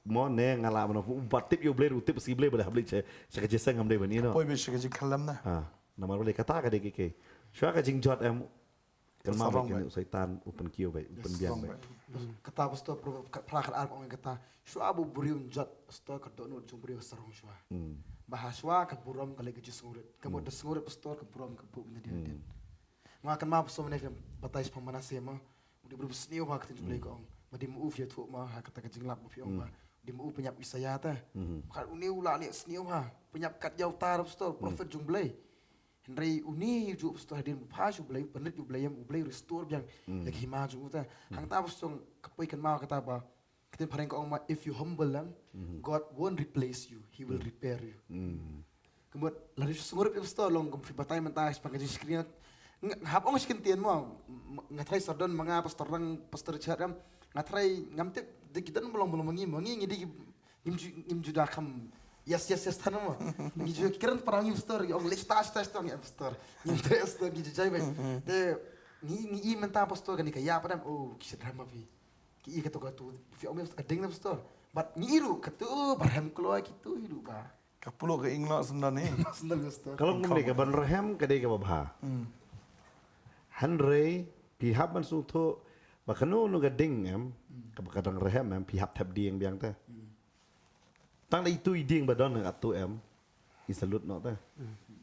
mo ne nga lah ban ong u ba tip ïa U Blei ruh u tip shi Blei ba da hap leit sha sha ka jingïaseng ym dei ban ïehnoh. Poi beit sha ka jingkhlem na. Ha. Namar balei kata ka dei ka kaei. Shuwa ka jingjot em Kan mah sarong beit kane beit. U Saitan u pynkiew beit, u pynbiang beit. Kata pastor Proverb ka phra khatar ka ong kata. Shuwa ba u briew un jot pastor ka dohnud jong u briew ka sarong shuwa. Ba ha shuwa ka burom ka leit ka jingsngewrit. Ka mut da sngewrit pastor ka burom ka buh na dien dien. Nga kynmaw pastor mane phi batai shaphang Manasseh ma. U dei u briew ba sniew ha ka ktien jong U Blei ka ong. Ba dei ma u phi ïathuh ma ha kata ka jinglap ba phi ong ma. Dei ma u pynïap Isaiah ta. Ba une u la leh sniew ha. Pynïap kat ïa uta pastor prophet jong U Blei. Hynrei une u juh pastor hadien ba phah sha U Blei, pynrit U Blei em, U Blei restore biang ïa ka hima jong uta. Hangta pastor ka poi kynmaw kata ba ka ktien phareng ka ong ma, if you humble them, God won't replace you, he will repair you. Ka mut lada shu sngewrit ïa pastor long kum phi batai mynta shaphang ka jingshakri. Nga hap ong shi kyntien mo, nga tharai sordon ma nga pastor Rang, pastor Richard em, nga tharai ngam tip de ki don ba long ba long ma ngi, ma ngi ngi dei ki Ngim ju, ngim ju da kham yes yes yes than mo. Ngi ju kren para ngi pastor, ngi ong leh star star star ngi pastor. Ngim treh pastor ngi ju jai beit. Te ngi ngi i mynta pastor kane ka ïa padam, oh ki sha drama phi. Ki i kato kato phi ong ka ding na pastor. But ngi i ruh kato barhem kloi kito i ruh ba. Ka puluk ka inglok sendon ni. Sendon pastor. Ka long kumne ka ban rhem ka dei kaba bha. Hynrei phi hap ban sngewthuh ba kano kano ka ding em, kaba ka dang rhem em phi hap thep dieng biang te. Tang da itu i dieng ba don ha kato em. I salut noh te.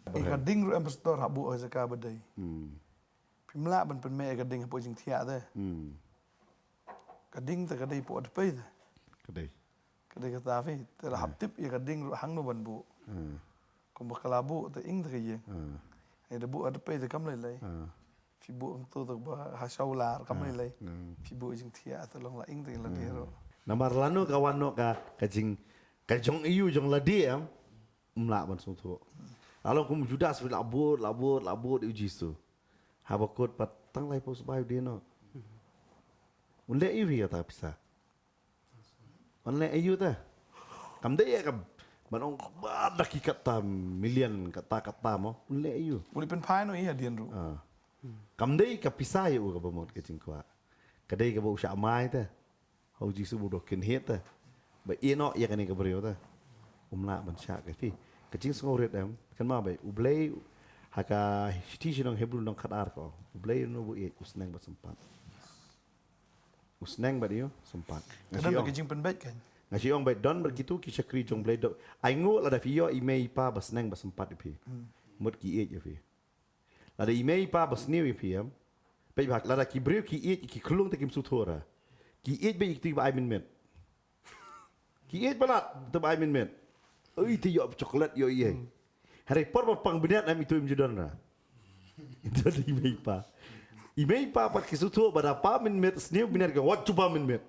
Ïa ka ding ruh em pastor hap buh ha jaka ba dei. Phim lah ban pynmih ïa ka ding hapoh jingthiah te. Ka ding te ka dei hapoh dpei te. Ka dei. Ka dei kata phi te la hap tip ïa ka ding ruh hangno ban buh. Kumba ka la buh te ing te ka ïeng. Ïa da buh ha dpei te kam lei lei. Phi buh hangto te ba ha shawlar kam lei lei. Phi buh jingthiah te long la ing te la dei ruh. Namar lano ka wan noh ka ka jing ka jong aiu jong lade em. Ym lah ban sngewthuh. La long kum Judas phi la bud la bud la bud ïa u Jisu. Haba kut pat tang laiphew sbai u dei noh. Un leh ïa phi kata pisa. Ban leh aiu te. Kam dei ïa ka ban ong ba da ki kata million kata kata mo. Un leh aiu. Uli pynphai noh ïa dien ruh. Kam dei ka pisa ïa u kaba mut ka jingkwah. Ka dei kaba u shah mai te. Ha u Jisu ba u dok kynhied te. Ba ïehnoh ïa kane ka briew te. Um lah ban shah ka phi. Ka jingsngewrit em. Kynmaw beit U Blei ha ka shithi sha nong Hebru nong khatar ka ong. U Blei u no ba u ïeit u sneng ba sympat. U sneng bad ïa u sympat. Nga shu ong. Ka jingpynbeit kan. Nga shu ong beit don bad kitu ki shakri jong Blei dok. Ai nguh lada phi ïoh i mei i pa ba sneng ba sympat ïa phi. Mut ki ïeit ïa phi. Lada i mei i pa ba sniew ïa phi em. Peit bha lada ki briew ki ïeit ki khlung te kim sngewthuh ra. Ki ïeit beit ïa kitu ba ai mynmiet. Ki ïeit palat te ba ai mynmiet. Oi te ïoh chocolate ïoh ïeit. Hynrei por ba pang bniat em itu im ju don ra. Itu i mei i pa. I mei i pa pat ki sngewthuh ba da pa mynmiet sniew bniat ka wat chupa mynmiet.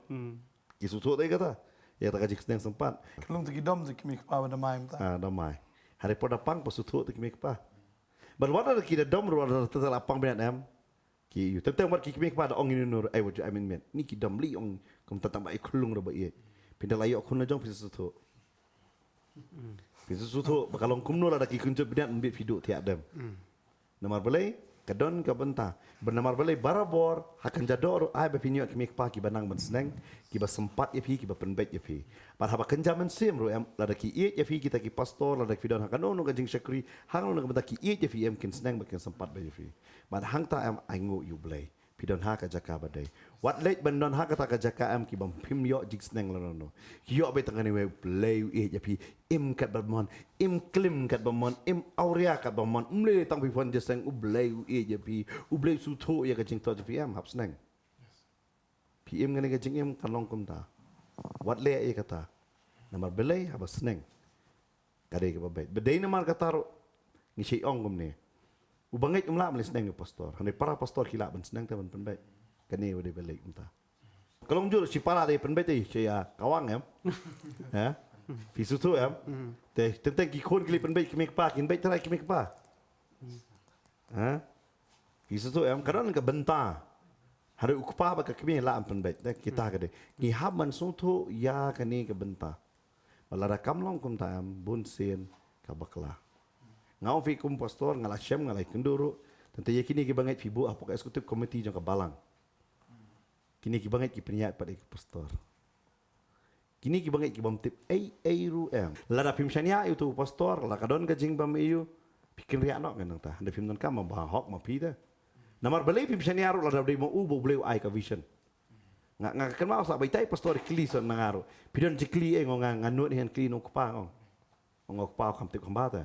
Ki sngewthuh te kata. Ïa kata ka jingsneng sympat. Khlung te ki dom te ki mei ki pa ba da mai mynta. Ah da mai. Hynrei por da pang pa sngewthuh te ki mei ki pa. Bad wat da ki da dom ruh wat da te la pang bniat em. Ki ïa u teng teng wat ki kmie kpa da ong ïa u nur ai wat ju ai mynmiet. Ni ki dom lei ong kum tang tang ba ai khlung ra ba ïeit. Phin da la ïoh khun la jong phin sa sngewthuh. Phin sa sngewthuh ba ka long kumno lada ki kynjot bniat mynmiet phi duh thiah dem. Namar balei ka don ka bynta. Ba namar balei barabor ha kynja doh ruh ai ba phin ïoh kmie kpa kiba nang ban sneng, kiba sympat ïa phi, kiba pynbeit ïa phi. Bad haba kynja mynsiem ruh em lada ki ïeit ïa phi kita ki pastor lada phi don ha kano kano ka jingshakri, ha kano kano ka bynta ki ïeit ïa phi em kin sneng bad kin sympat beit ïa phi. Bad hangta em ai nguh ïa U Blei. Phi don ha ka jaka ba dei. Wat leit ban don ha kata ka jaka em ki bym phim ïoh jingsneng lano lano. Ki ïoh beit tang kane wei, U Blei u ïeit ïa phi. Im katba mon, im klim katba mon, im awria katba mon. Ym lei tang phi phone jingïaseng, U Blei u ïeit ïa phi. U Blei u sngewthuh ïa ka jingtoh jong phi, em, hap sneng. Phi im kane ka jingim kan long kumta. Wat leh ïa kata. Namar balei? Haba sneng, ka dei kaba beit. Ba dei namar kata ruh ngi shait ong kumne. U bangeit um lah ban leit sneng ïa u pastor. Hynrei para pastor ki lah ban sneng te ban pynbeit. Kane ba dei balei kumta. Ka long jur shi para dei pynbeit te shi ïa kawang em. Ha? Phi sngewthuh em. Te teng teng ki khun ki leit pynbeit kmie kpa, kin beit trai kmie kpa. Ha? Phi sngewthuh em, ka don ka bynta. Hynrei u kpa bad ka kmie lah ban pynbeit, te kita ka dei. Ngi hap ban sngewthuh ïa kane ka bynta. Ba lada kam long kumta em, bun sien ka bakla. Nga ong phi kum pastor, nga la shem, nga la ïakynduh ruh. Tang te ïa kine ki bangeit phi buh hapoh ka executive committee jong ka balang. Kine ki bangeit ki pynïaid pat ïa ki pastor. Kine ki bangeit ki bym tip ei ei ruh em. Lada phim shaniah ïa uto u pastor, la ka don ka jingbym ïoh, phi kynriah noh ngan nangta. Hynrei phim donkam ma ba hok ma phi te. Namar balei phim shaniah ruh, lada dei ma u ba U Blei u ai ka vision. Nga nga kynmaw sa ba itai pastor i kylli sa na nga ruh. Phi don jingkylli ei, nga ong nga nud hi ngan kylli na u kpa, nga ong. Nga ong u kpa u kham tip kham ba te.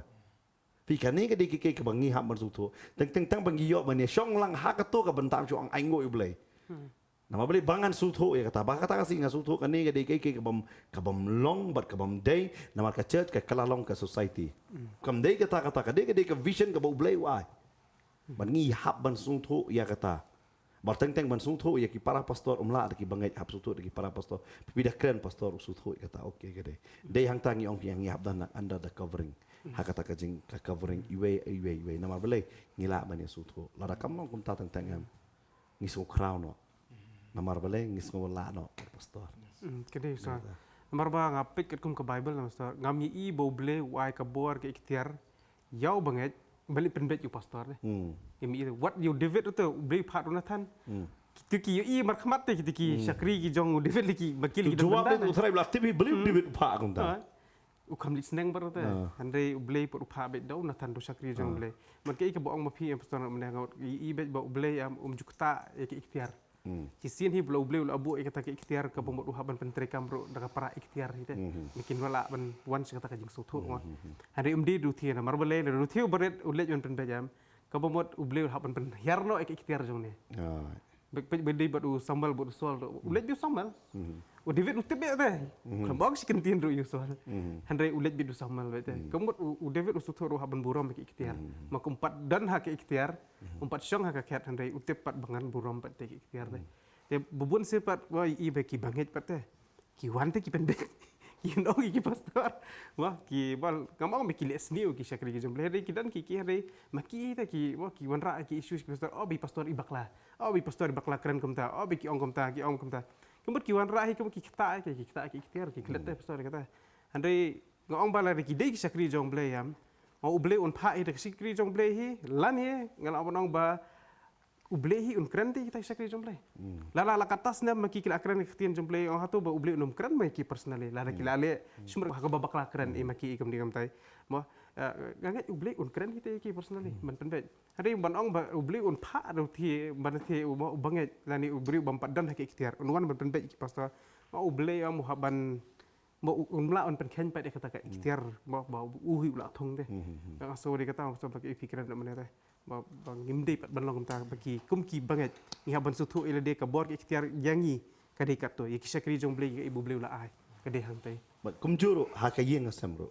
Phi, kane ka dei ka, ka, kaba ngi hap ban sngewthuh. Teng teng tang ba ngi ïoh ban ïashong lang ha kato ka bynta, shu ong ainguh ïa U Blei. Namar balei? Ba ngan sngewthuh ïa kata, ba kata ka sngi nga sngewthuh kane ka dei ka, ka, kabym, kabym long bad kabym dei, namar ka church ka, ka la long ka society. Kam dei kata, kata ka dei, ka dei ka vision kaba U Blei u ai. Bad ngi hap ban sngewthuh ïa kata. Bad teng teng ban sngewthuh ïa ki para pastor, um lah da ki bangeit hap sngewthuh da ki para pastor. Phi da kren pastor u sngewthuh ïa kata, okay ka dei. Dei hangta ngi ong phi, ngi hap dang under the covering. Ha kata ka jing ka covering iwei iwei iwei. Namar balei? Ngi lah ban ïa sngewthuh. Lada kam long kumta teng teng em, ngi sngewkhraw noh. Namar balei? Ngi sngew lah noh pastor. Hmm, ka dei sa. Namar ba nga peit katkum ka Bible na pastor, ngam ïohi ba U Blei u ai ka bor, ka iktiar ïa u bangeit ban leit pynbeit ïa u pastor ne. Hmm. Ngam ïohi, wat ïa u David ruh te U Blei u phah da u Nathan. Hmm. Kita ki ïohi markhmat te, kita ki shakri ki jong u David, lei ki bakil, ki jawab dang, u Trai u la tip hi balei u David u phah kumta. U kham leit sneng bad ruh te. Hynrei U Blei pat u phah beit da u Nathan, da u shakri jong U Blei. Bad kaei kaba ong ma phi em pastor, nga ïohi beit ba U Blei em um ju ktah ïa ki iktiar. Shisien hi ba la U Blei u la buh ïa kata ka iktiar, kaba mut u hap ban pyntreikam ruh da ka para iktiar hi te. Ba kin lah ban wan sha kata ka jingsngewthuh mo. Hynrei um dei da u thiah, namar balei? Lada u thiah u barit, u leit ban pynbeit em, kaba mut U Blei u hap ban pynhiar noh ïa ka iktiar jong une. Bad, bad, bad dei bad u Samuel bad u Saul ruh. U leit beit u Samuel. U David u tip beit te. Khlem ong shi kyntien ruh ïa u Saul. Hynrei u leit beit u Samuel beit te. Kaba mut u, u David u sngewthuh ruh u hap ban burom ïa ka iktiar. Ma kum pat don ha ka iktiar, um pat shong ha ka khet, hynrei u tip pat ba ngan burom pat te ka iktiar te. Te ba bun sien pat, wa, i ba ki bangeit pat te, ki wan te ki pynbeit. Ki ong ïa ki pastor. Wa, ki, ba, ngam ong ba ki leh sniew ki shakri ki jong U Blei, hynrei ki don ki, ki, hynrei ma ki te ki, wa, ki wanrah ki issue ki pastor. Oh, ba i pastor i bakla. Oh, ba i pastor i bakla kren kumta. Oh, ba ki ong kumta, ki ong kumta. Kaba mut ki wanrah hi, kaba mut ki ktah, ki, ki ktah ki iktiar, ki klet te pastor kata. Hynrei nga ong ba lada ki dei ki shakri jong U Blei em, ma U Blei un phah hi da ki shakri jong U Blei hi, lane nga lah ban ong ba U Blei hi un kren te kita ki shakri jong U Blei. La la la katta snem ma ki ki la kren ki ktien jong U Blei, ong hato ba U Blei un ym kren ma ki personally? Lada ki la leh, sumar ha kaba bakla kren, eh, ma ki i kam dei kam tai. Mo, eh, nga ngeit U Blei un kren hi te ki personally ban pynbeit. Hynrei ban ong ba U Blei un phah da u thiah, ban thiah u, u bangeit, lane u briew bym pat don ha ki iktiar, un wan ban pynbeit ki pastor. Ma U Blei ong mo, hap ban, mo, u, um lah un pynkheiñ pat ïa kata ka iktiar, mo, ba u hi u la thung te. Nga so dei kata, so ba ki phi kren da mynne te. Ba, ba ngim dei pat ban long kumta, ba ki kum ki bangeit ngi hap ban sngewthuh ïa lade ka bor ka iktiar ïa ngi ka dei katto, ïa ki shakri jong U Blei, ïa ka i ba U Blei u la ai, ka dei hangtai. Bad kumjuh ruh ha ka ïing ka sem ruh.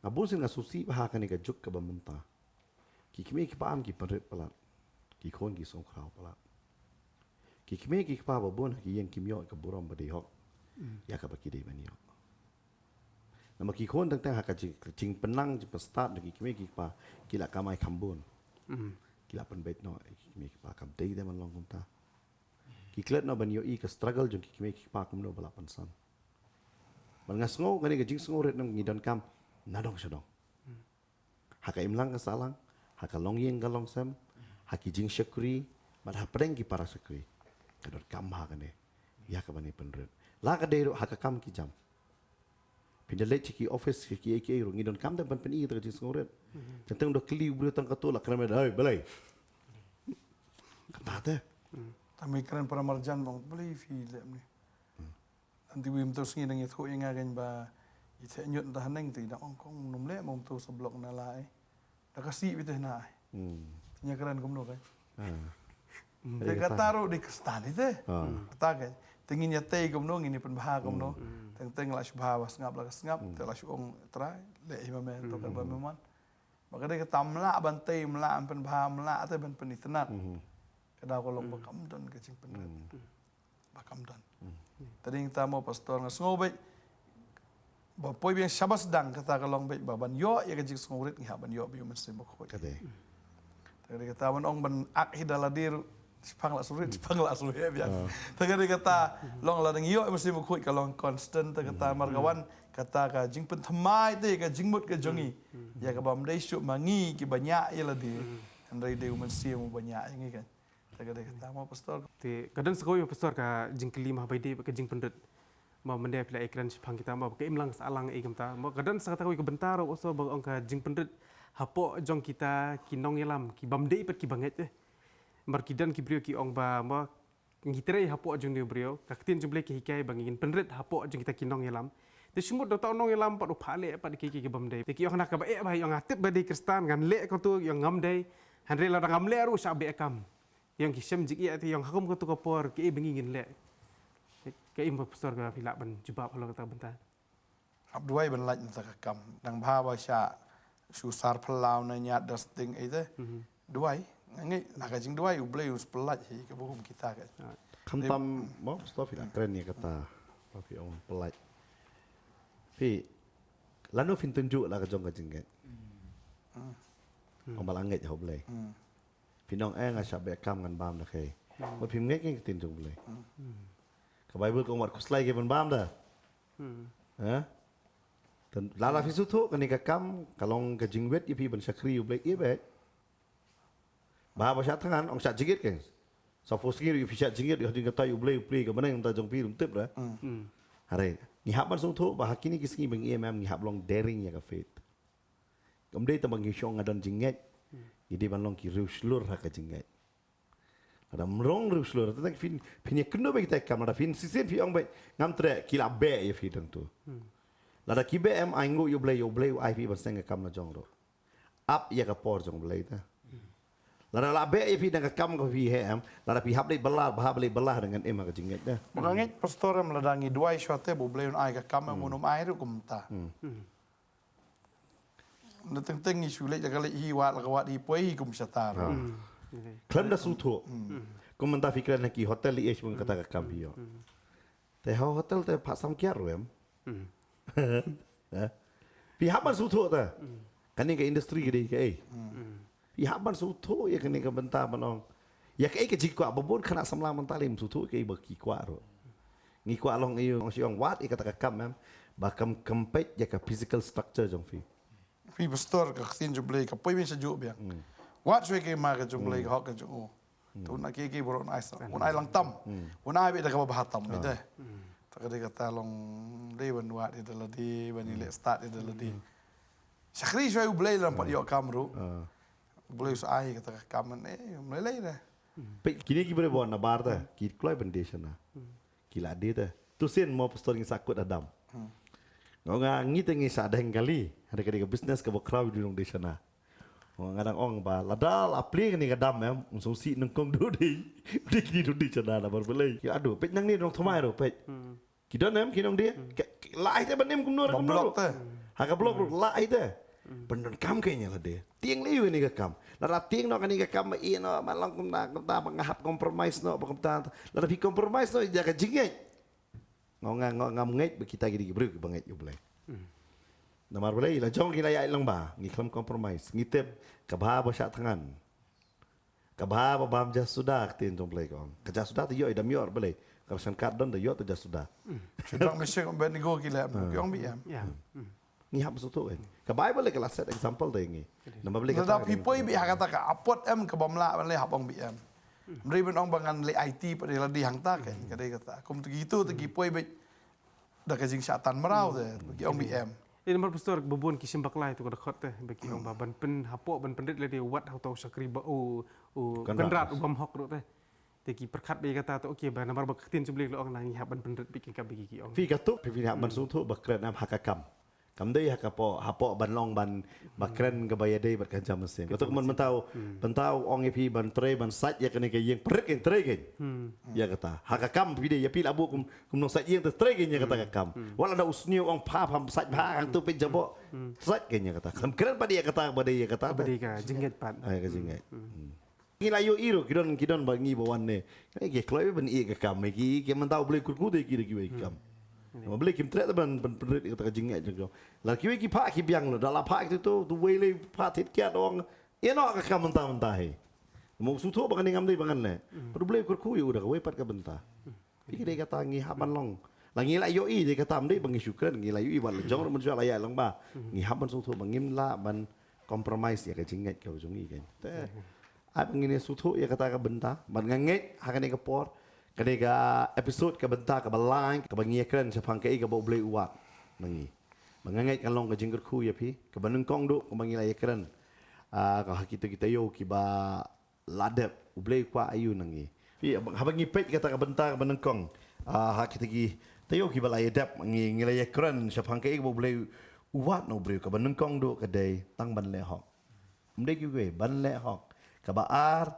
Nga bun sien nga sngewsih ba ha kane ka juk kaba mynta, ki kmie ki kpa ki pynrit palat, ki khun ki sngewkhraw palat. Ki kmie ki kpa ba bun ha ki ïing kim ïoh ka burom ba dei hok ïa kaba ki dei ban ïoh. Namar ki khun teng teng ha ka jing, jingpynlang jingpynstad na ki kmie ki kpa, ki la kamai kham bun. Ki la pynbeit noh ïa ki kmie ki kpa. Kam dei te ban long kumta. Ki klet noh ban ïohi ka struggle jong ki kmie ki kpa kumno ba la pynsan. Bad nga sngew kane ka jingsngewrit ngi donkam na dong sha dong. Ha ka imlang ka sahlang, ha ka longïing ka longsem, ha ki jingshakri, bad hapdeng ki para shakri. Ka donkam ha kane ïa kaba ngi pynrit. La ka dei ruh ha ka kam ki jam. Phin da leit sha ki office, sha kiei kiei ruh, ngi donkam te ban pyni ïa ka jingsngewrit. Teng teng da kylli u briew tang katto la kren, "Hei, balei?" Kata te. Tang ba i kren para marjan ba ong, balei phi leh mynne. Nangta wei mynta sngi dang ïathuh ïa nga kein ba i theh ñiut nangta haneng, te i dang ong kong nym leh mo mynta sa block na la ei. Da ka sih beit te na ei. Te nga kren kumno kein. Te kata ruh dei Khristan ite. Kata kein. Te ngin ïatei kumno, ngin ïa pynbha kumno. Teng teng la shu bha ba sngap la ka sngap, te la shu ong Trai, leh ïa ma me to ka ba me mon. Ba ka dei kata, ym lah ban tei, ym lah ban pynbha, ym lah te ban pynitynnad. Ka daw ka long ba kam don ka jingpynrit. Ba kam don. Te dei kata mo pastor, nga sngew beit ba poi biang shabash dang, kata ka long beit ba ban ïoh ïa ka jingsngewrit ngi hap ban ïoh beit u Mynsiem Bakhuid. Ka dei. Te ka dei kata ban ong ban ak hi da lade ruh, shipang la sngewrit, shipang la sngewheh biang. Te ka dei kata, long la dang ïoh u Mynsiem Bakhuid ka long constant, te kata mar ka wan kata ka jingpynthymmai te ka jingmut ka jong ngi ïa ka bym dei shuh ma ngi kiba ñiah ïa lade. Hynrei dei u Mynsiem uba ñiah ïa ngi kein. Te ka dei kata mo pastor. Te ka don sa kawei mo pastor ka jingkylli mo ha ba ïadei bad ka jingpynrit. Mo mynne phi la ïakren shaphang kita mo ka imlang sahlang ei kumta. Mo ka don sa kata kawei ka bynta ruh pastor ba ong ka jingpynrit hapoh jong kita ki nongïalam ki bym dei pat kiba ngeit eh. Namar ki don ki briew ki ong ba mo ngi trei hapoh jong une u briew, ka ktien jong U Blei ka hikai ba ngin pynrit hapoh jong kita ki nongïalam. Te shu mut da uta u nongïalam pat u phah leh pat kiei kiei ki bym dei. Te ki ong na kaba eh ba ïong nga tip ba dei Khristan ngan leh kato, ïong ngam dei. Hynrei lada ngam leh ruh shah beh kam. Ïong ki shem jingeh te ïong ha kum kato ka por kaei ba ngi ngin leh. Kaei mo pastor kaba phi lah ban jubab halor kata ka bynta. Hap duwai ban lait na kata ka kam. Dang bha ba shah shu sar phyllaw na ñiad da sting ei te. Duwai, nga ngeit na ka jingduwai U Blei un sa pyllait hi kaba kum kita ka. Khamtam mo pastor phi la kren ïa kata ba phi ong pyllait. Phi lano phin tynjuh la ka jong ka jingngeit. Ong ba la ngeit ha U Blei. Phin ong eh nga shah beh kam ngan bam da kaei. Mo phim ngeit ïa ka ktien jong U Blei. Ka Baibl ka ong wat khuslai kiban bam da. Ha? Te lada phi sngewthuh kane ka kam ka long ka jingwit ïa phi ban shakri U Blei, ïa beit. Ba ba shah thngan ong shah jingit kein. Sa phew sngi ruh ïa phi shah jingit ïa ka jingkatei U Blei, U Blei ka bneng mynta jong phi ruh ym tip re. Hynrei ngi hap ban sngewthuh ba ha kine ki sngi ba ngi im em ngi hap long daring ïa ka faith. Kam dei tang ba ngi shong nga don jingngeit. Ngi dei ban long ki riewshlur ha ka jingngeit. Lada ym long riewshlur, te tang phin, phin ïa kynduh beit kita ki kam, lada phin shisien phi ong beit ngam treh, ki la beh ïa phi tang tu. Lada ki beh em, ai nguh ïa U Blei, ïa U Blei u ai phi ban seng ka kam la jong ruh. Ap ïa ka por jong U Blei te. Lada la beh ïa phi dang ka kam ka phi heh em, lada phi hap leit bylla, ba hap leit bylla dang ngan im ha ka jingngeit te. Ba nga ngeit pastor em, lada ngi duwai shuwa te ba U Blei un ai ka kam em, un ym ai ruh kumta. Na teng teng ngi shu leit la ka leit hi, wad la ka wad hi, poi hi kum shatar. Khlem da sngewthuh. Kum mynta phi kren ha ki hotel, ïa shibun kata ka kam phi ïoh. Te ha hotel te phah sam kiar ruh em. Eh? Phi hap ban sngewthuh te. Kane ka industry ka dei kaei. Phi hap ban sngewthuh ïa kane ka bynta ban ong. Ïa kaei ka jingkwah ba bun khynnah samla mynta lym sngewthuh kaei ba ki kwah ruh. Ngi kwah long ïa u, ong shi ong wad ïa kata ka kam em. Ba kam kam peit ïa ka physical structure jong phi. Phi pastor, ka ktien jong U Blei ka poi biang sha juh biang. Wat shuwa ka hima ka jong U Blei, ka hok ka jong u. Te un ai kiei kiei baroh un ai sa, un ai lang tam. Un ai beit da kaba bha tam beit te. Te ka dei kata long dei ban wad ïa da lade, ban ïaleh stad ïa da lade. Shakri shuwa ïa U Blei, lada ym pat ïoh kam ruh. U Blei u sa ai kata ka kam, eh, ym lei lei de. Peit kine ki briew ba wan na bar te ki kloi ban die shana. Ki la die te. Tu sien mo pastor ngi sa kut ha dam. Nga ong nga ngi te ngi sa dang kali. Hynrei ka dei ka business kaba khraw ïa u nongdie shana. Nga dang ong ba lada la plie kane ka dam em, un sngewsih nyngkong, duh dei, dei kine nongdie shana namar balei. Ki la duh, peit nangne nongthymmai ruh peit. Ki don em ki nongdie? Ki, ki la ai te ban im kumno re kumno ruh. Ha ka block ruh la ai te. Ban don kam kein ïa lade. Tieng lei ïa kane ka kam. Lada tieng noh kane ka kam ba ïeh noh, ba long kumta kumta, ba nga hap compromise noh, ba kumta. Lada phi compromise noh ïa ka jingngeit. Nga, nga, nga, ngam ngeit ba kita ki dei ki briew kiba ngeit ïa U Blei. Namar balei, la jong ki la ïaid lang ba ngi khlem compromise. Ngi tip ka bha ba shah thngan. Ka bha ba bam ja suda, ka ktien jong U Blei ka ong. Ka ja suda te ïoh, i dam ïoh balei. Ka rashan card don te ïoh te ja suda. Shadrach, Meshach, Abednego ki leh em, ki ong beit em. Ngi hap sngewthuh kein. Ka Baibl ka la set example da ïa ngi. Namar balei, lada phi poi beit ha kata ka apot em, ka bym lah ban leh, hap ong beit em. Ym dei ban ong ba ngan leh aiti pat ïa lade hangta kein, ka dei kata. Kum tu kito te ki poi beit da ka jingshah tan mraw te, ki ong beit em. Eh, namar pastor, ba bun ki shim bakla ïa tu ka dkhot te, ba ki ong ba ban pyn hapoh, ban pynrit lade wat ha uta u shakri ba u, u Kynrad, Kynrad u bym hok ruh te. Te ki pyrkhat beit ïa kata te, okay, ba namar ba ka ktien jong U Blei ka la ong, la ngi hap ban pynrit beit ïa ka, bad ki ki ong. Phi katto, phi, phi hap ban sngewthuh ba kren em ha ka kam. Kam dei ha ka pyrthei, hapoh ban long ban, ba kren kaba ïadei bad ka jamsem. Katto ka mon mynta, mynta ong ïa phi ban trei, ban sait ïa kane ka ïing, pynrit kein, trei kein. Ïa kata. Ha ka kam phi dei, ïa phi la buh kum, kum nongsait ïing te trei kein ïa kata ka kam. Wat la da u sniew ong pha, pha sait pha, hangto peit jaboh. Sait kein ïa kata. Kam kren pat ïa kata, ba dei ïa kata. Ba dei ka jingngeit pat. Ai ka jingngeit. Ngi la ïohi ruh, ki don, ki don bad ngi ba wan ne. Ki kloi ban ïeh ka kam, ki, ki mynta U Blei kyrkhu te ki da kiwei ki kam. Ma U Blei kim treh ban, ban pynrit ïa kata ka jingngeit jong ki. La kiwei ki phah ki biang noh, da la phah ki to, to wei lei phah thied kiad ong. Ïa noh ka kam mynta mynta hi. Mo sngewthuh ba kane ngam dei ba ngan leh. Bad U Blei kyrkhu ïa u da kawei pat ka bynta. Phi, ka dei kata ngi hap ban long. La ngi la ïohi dei kata, ym dei ba ngi shu kren, ngi la ïohi bad la jong ruh mynshwa la ïaid lang ba. Ngi hap ban sngewthuh ba ngim lah ban compromise ïa ka jingngeit ka jong ngi kein. Te ai ba ngin ïa sngewthuh ïa kata ka bynta, bad nga ngeit ha kane ka por, kane ka episode ka bynta kaba lai kaba ngi ïa kren shaphang kaei kaba U Blei u wad na ngi. Ba nga ngeit kan long ka jingkyrkhu ïa phi, kaba nyngkong duh kumba ngi la ïa kren. Ah, ka ha kita ki taïew kiba la dep, U Blei u kwah aïu na ngi. Phi, haba ngi peit kata ka bynta kaba nyngkong, ah, ha kita ki taïew kiba la ïa dep, ngi, ngi la ïa kren shaphang kaei kaba U Blei u wad na u briew, kaba nyngkong duh ka dei tang ban leh hok. Ym dei kiwei, ban leh hok. Kaba ar,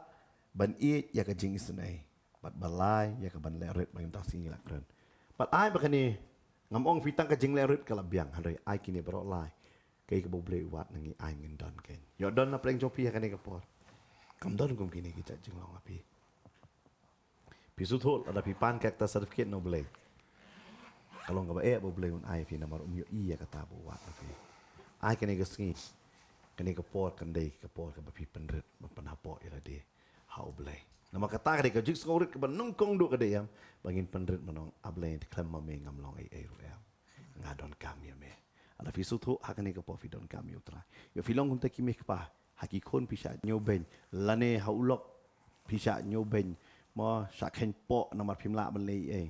ban ïeit ïa ka jingisynei. Bad ba lai ïa ka ban leh rit, ba ngim tang sngi ngi la kren. Bad ai ba kane, ngam ong phi tang ka jingleh rit ka la biang, hynrei ai kine baroh lai. Kaei kaba U Blei u wad na ngi ai ngin don kein. Ïoh don na pdeng jong phi ha kane ka por. Kam don kum kine ki jait jinglong ha phi. Phi sngewthuh lada phi pan ka kata certificate na U Blei, ka long kaba eh ba U Blei un ai phi namar um ïohi ïa kata ba u wad na phi. Ai kane ka sngi, kane ka por kan dei ka por kaba phi pynrit, ban pynhapoh ïa lade ha U Blei. Namar kata ka dei ka jingsngewrit kaba nyngkong duh ka dei em, ba ngin pynrit ban ong, A Blei, te khlem ma me ngam long ei ei ruh em. Nga donkam ïa me. Lada phi sngewthuh ha kane ka por phi donkam ïa U Trai. Ïa phi long kumta ki mei ki pa. Ha ki khun phi shah ñiewbeiñ. Lane ha u lok phi shah ñiewbeiñ. Mo shah kheiñpoh namar phim lah ban leh ei ei.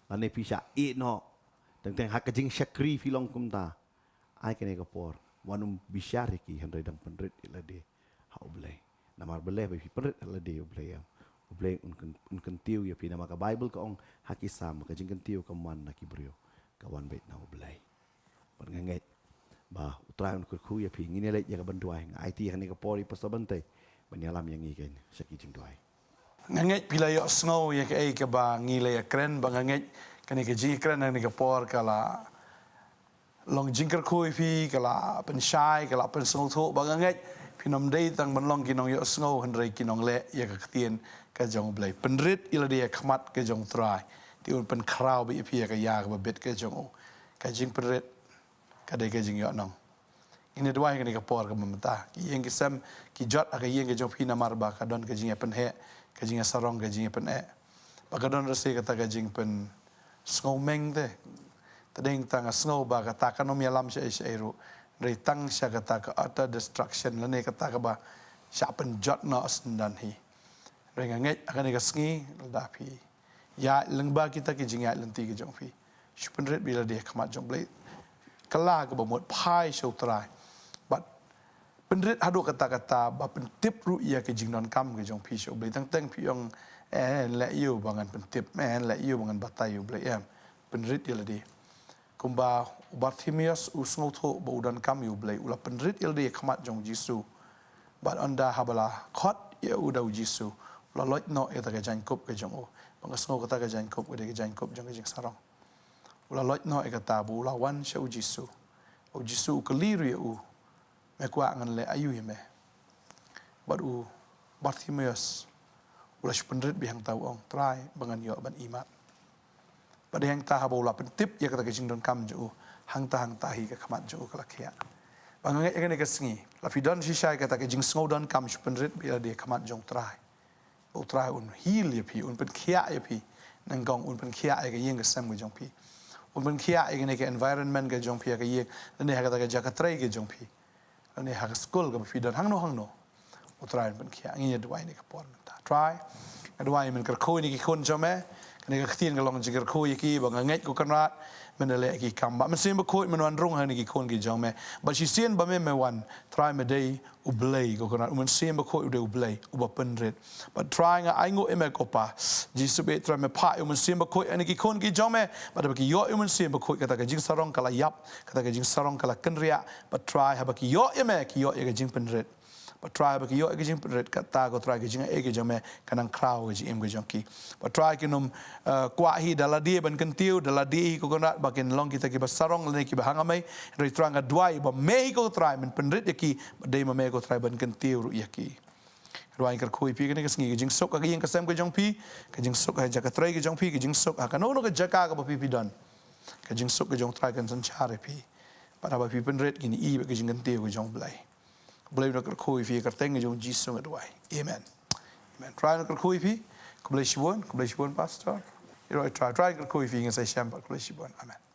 Lane phi shah ïeh noh. Teng teng ha ka jingshakri phi long kumta. Ai kane ka por. Wat nym bishar ïa ki hynrei dang pynrit ïa lade ha U Blei. Namar balei ba phi pynrit ïa lade ha U Blei em, U Blei un kyn-, un kyntiew ïa phi namar ka Baibl ka ong ha ki Salm ka jingkyntiew kam wan na ki briew, ka wan beit na U Blei. Bad nga ngeit ba U Trai un kyrkhu ïa phi. Ngin ïa leit ïa ka ban duwai, nga aiti ha kane ka por ïa Pastor Bantei ban ïalam ïa ngi kein sha ki jingduwai. Nga ngeit phi la ïohsngew ïa kaei kaba ngi la ïa kren, ba nga ngeit kane ka jingkren ha kane ka por ka la long jingkyrkhu ïa phi, ka la pynshai, ka la pynsngewthuh, ba nga ngeit phin ym dei tang ban long ki nongïohsngew hynrei ki nongleh ïa ka ktien ka jong U Blei. Pynrit ïa lade ha khmat ka jong U Trai, te un pynkhraw beit ïa phi ïa ka ïa kaba bit ka jong u. Ka jingpynrit ka dei ka jingïohnong. Ngin ïa duwai kane ka por kaba mynta. Ki ïing ki sem ki jot ha ka ïing ka jong phi namar ba ka don ka jingïapynheh, ka jingïasarong, ka jingïapyneh. Ba ka don ruh sa kata ka jingpynsngewmeng te. Te dang tang nga sngew ba kata kan ym ïalam shaei shaei ruh. Hynrei tang sha kata ka utter destruction lane kata kaba shah pynjot noh syndon hi. Hynrei nga ngeit ha kane ka sngi lada phi ïaid lyngba kita ki jingïaid lynti ki jong phi, shu pynrit beit ïa lade ha khmat jong U Blei. Kylla kaba mut phai sha U Trai. Bad pynrit haduh katta katta ba pyntip ruh ïa ki jingdonkam ki jong phi sha U Blei. Teng teng phi ong, eh, leh ïa u ba ngan pyntip, eh, leh ïa u ba ngan batai ïa U Blei, em. Pynrit ïa lade. Kumba u Bartimaeus u sngewthuh ba u donkam ïa U Blei, u la pynrit ïa lade ha khmat jong U Jisu. Bad ynda haba la khot ïa u da U Jisu, u la loit noh ïa kata ka jaiñkup ka jong u. Ba nga sngew kata ka jaiñkup ka dei ka jaiñkup jong ka jingsarong. U la loit noh ïa kata ba u la wan sha U Jisu. U Jisu u kylli ruh ïa u, me kwah ngan leh aïu ïa me? Bad u Bartimaeus u la shu pynrit beit hangta, u ong, Trai, ba ngan ïoh ban imat. Bad hangta haba u la pyntip ïa kata ka jingdonkam jong u, hangta hangta hi ka khmat jong u ka la khiah. Ba nga ngeit ïa kane ka sngi, la phi don shisha ïa kata ka jingsngew donkam, shu pynrit beit ïa lade ha khmat jong U Trai. Ba U Trai un heal ïa phi, un pynkhiah ïa phi. Nyngkong un pynkhiah ïa ka ïing ka sem ka jong phi. Un pynkhiah ïa kane ka environment ka jong phi ha ka ïing, lane ha kata ka jaka trei ka jong phi, lane ha ka skul kaba phi don, hangno hangno. U Trai un pynkhiah. Ngin ïa duwai ha kane ka por mynta. Trai, nga duwai men kyrkhu ïa kine ki khun jong me, Kane ka ktien ka long jingkyrkhu ïa ki ba nga ngeit, ko Kynrad, men da leh ïa ki kam. Bad Mynsiem Bakhuid men wan rung ha kine ki khun ki jong me. Bad shisien ba me, me wan, Trai, me dei U Blei, ko Kynrad, U Mynsiem Bakhuid u dei U Blei uba pynrit. Bad Trai, nga ainguh ïa me, ko Pa Jisu, ba Trai, me phah ïa U Mynsiem Bakhuid ha kine ki khun ki jong me. Bad haba ki ïoh ïa U Mynsiem Bakhuid, kata ka jingsarong ka la ïap, kata ka jingsarong ka la kynriah. Bad Trai, haba ki ïoh ïa me, ki ïoh ïa ka jingpynrit. Bad Trai, haba ki ïoh ïa ka jingpynrit, kata, ko Trai, ka jingai ka jong me ka nang khraw ha ka jingim ka jong ki. Bad Trai, kin ym, eh, kwah hi da lade ban kyntiew, da lade hi, ko Kynrad, ba kin long kita kiba sarong lane kiba hangmai. Hynrei Trai, nga duwai ba me hi, ko Trai, men pynrit ïa ki, bad dei ma me, ko Trai, ban kyntiew ruh ïa ki. Trai, nga kyrkhu ïa phi kane ka sngi, ka jingsuk ha ka ïing ka sem ka jong phi, ka jingsuk ha jaka trei ka jong phi, ka jingsuk ha kano kano ka jaka kaba phi, phi don. Ka jingsuk ka jong Trai kan synshar ïa phi. Bad haba phi pynrit, kin ïohi bad ka jingkyntiew ka jong U Blei. Khublei, nga kyrkhu ïa phi ha ka kyrteng ka jong U Jisu nga duwai. Amen. Amen. Trai, nga kyrkhu ïa phi. Khublei shibun, khublei shibun, Pastor. Ïa Trai, Trai, nga kyrkhu ïa phi, ngin sa ïashem pat. Khublei shibun. Amen.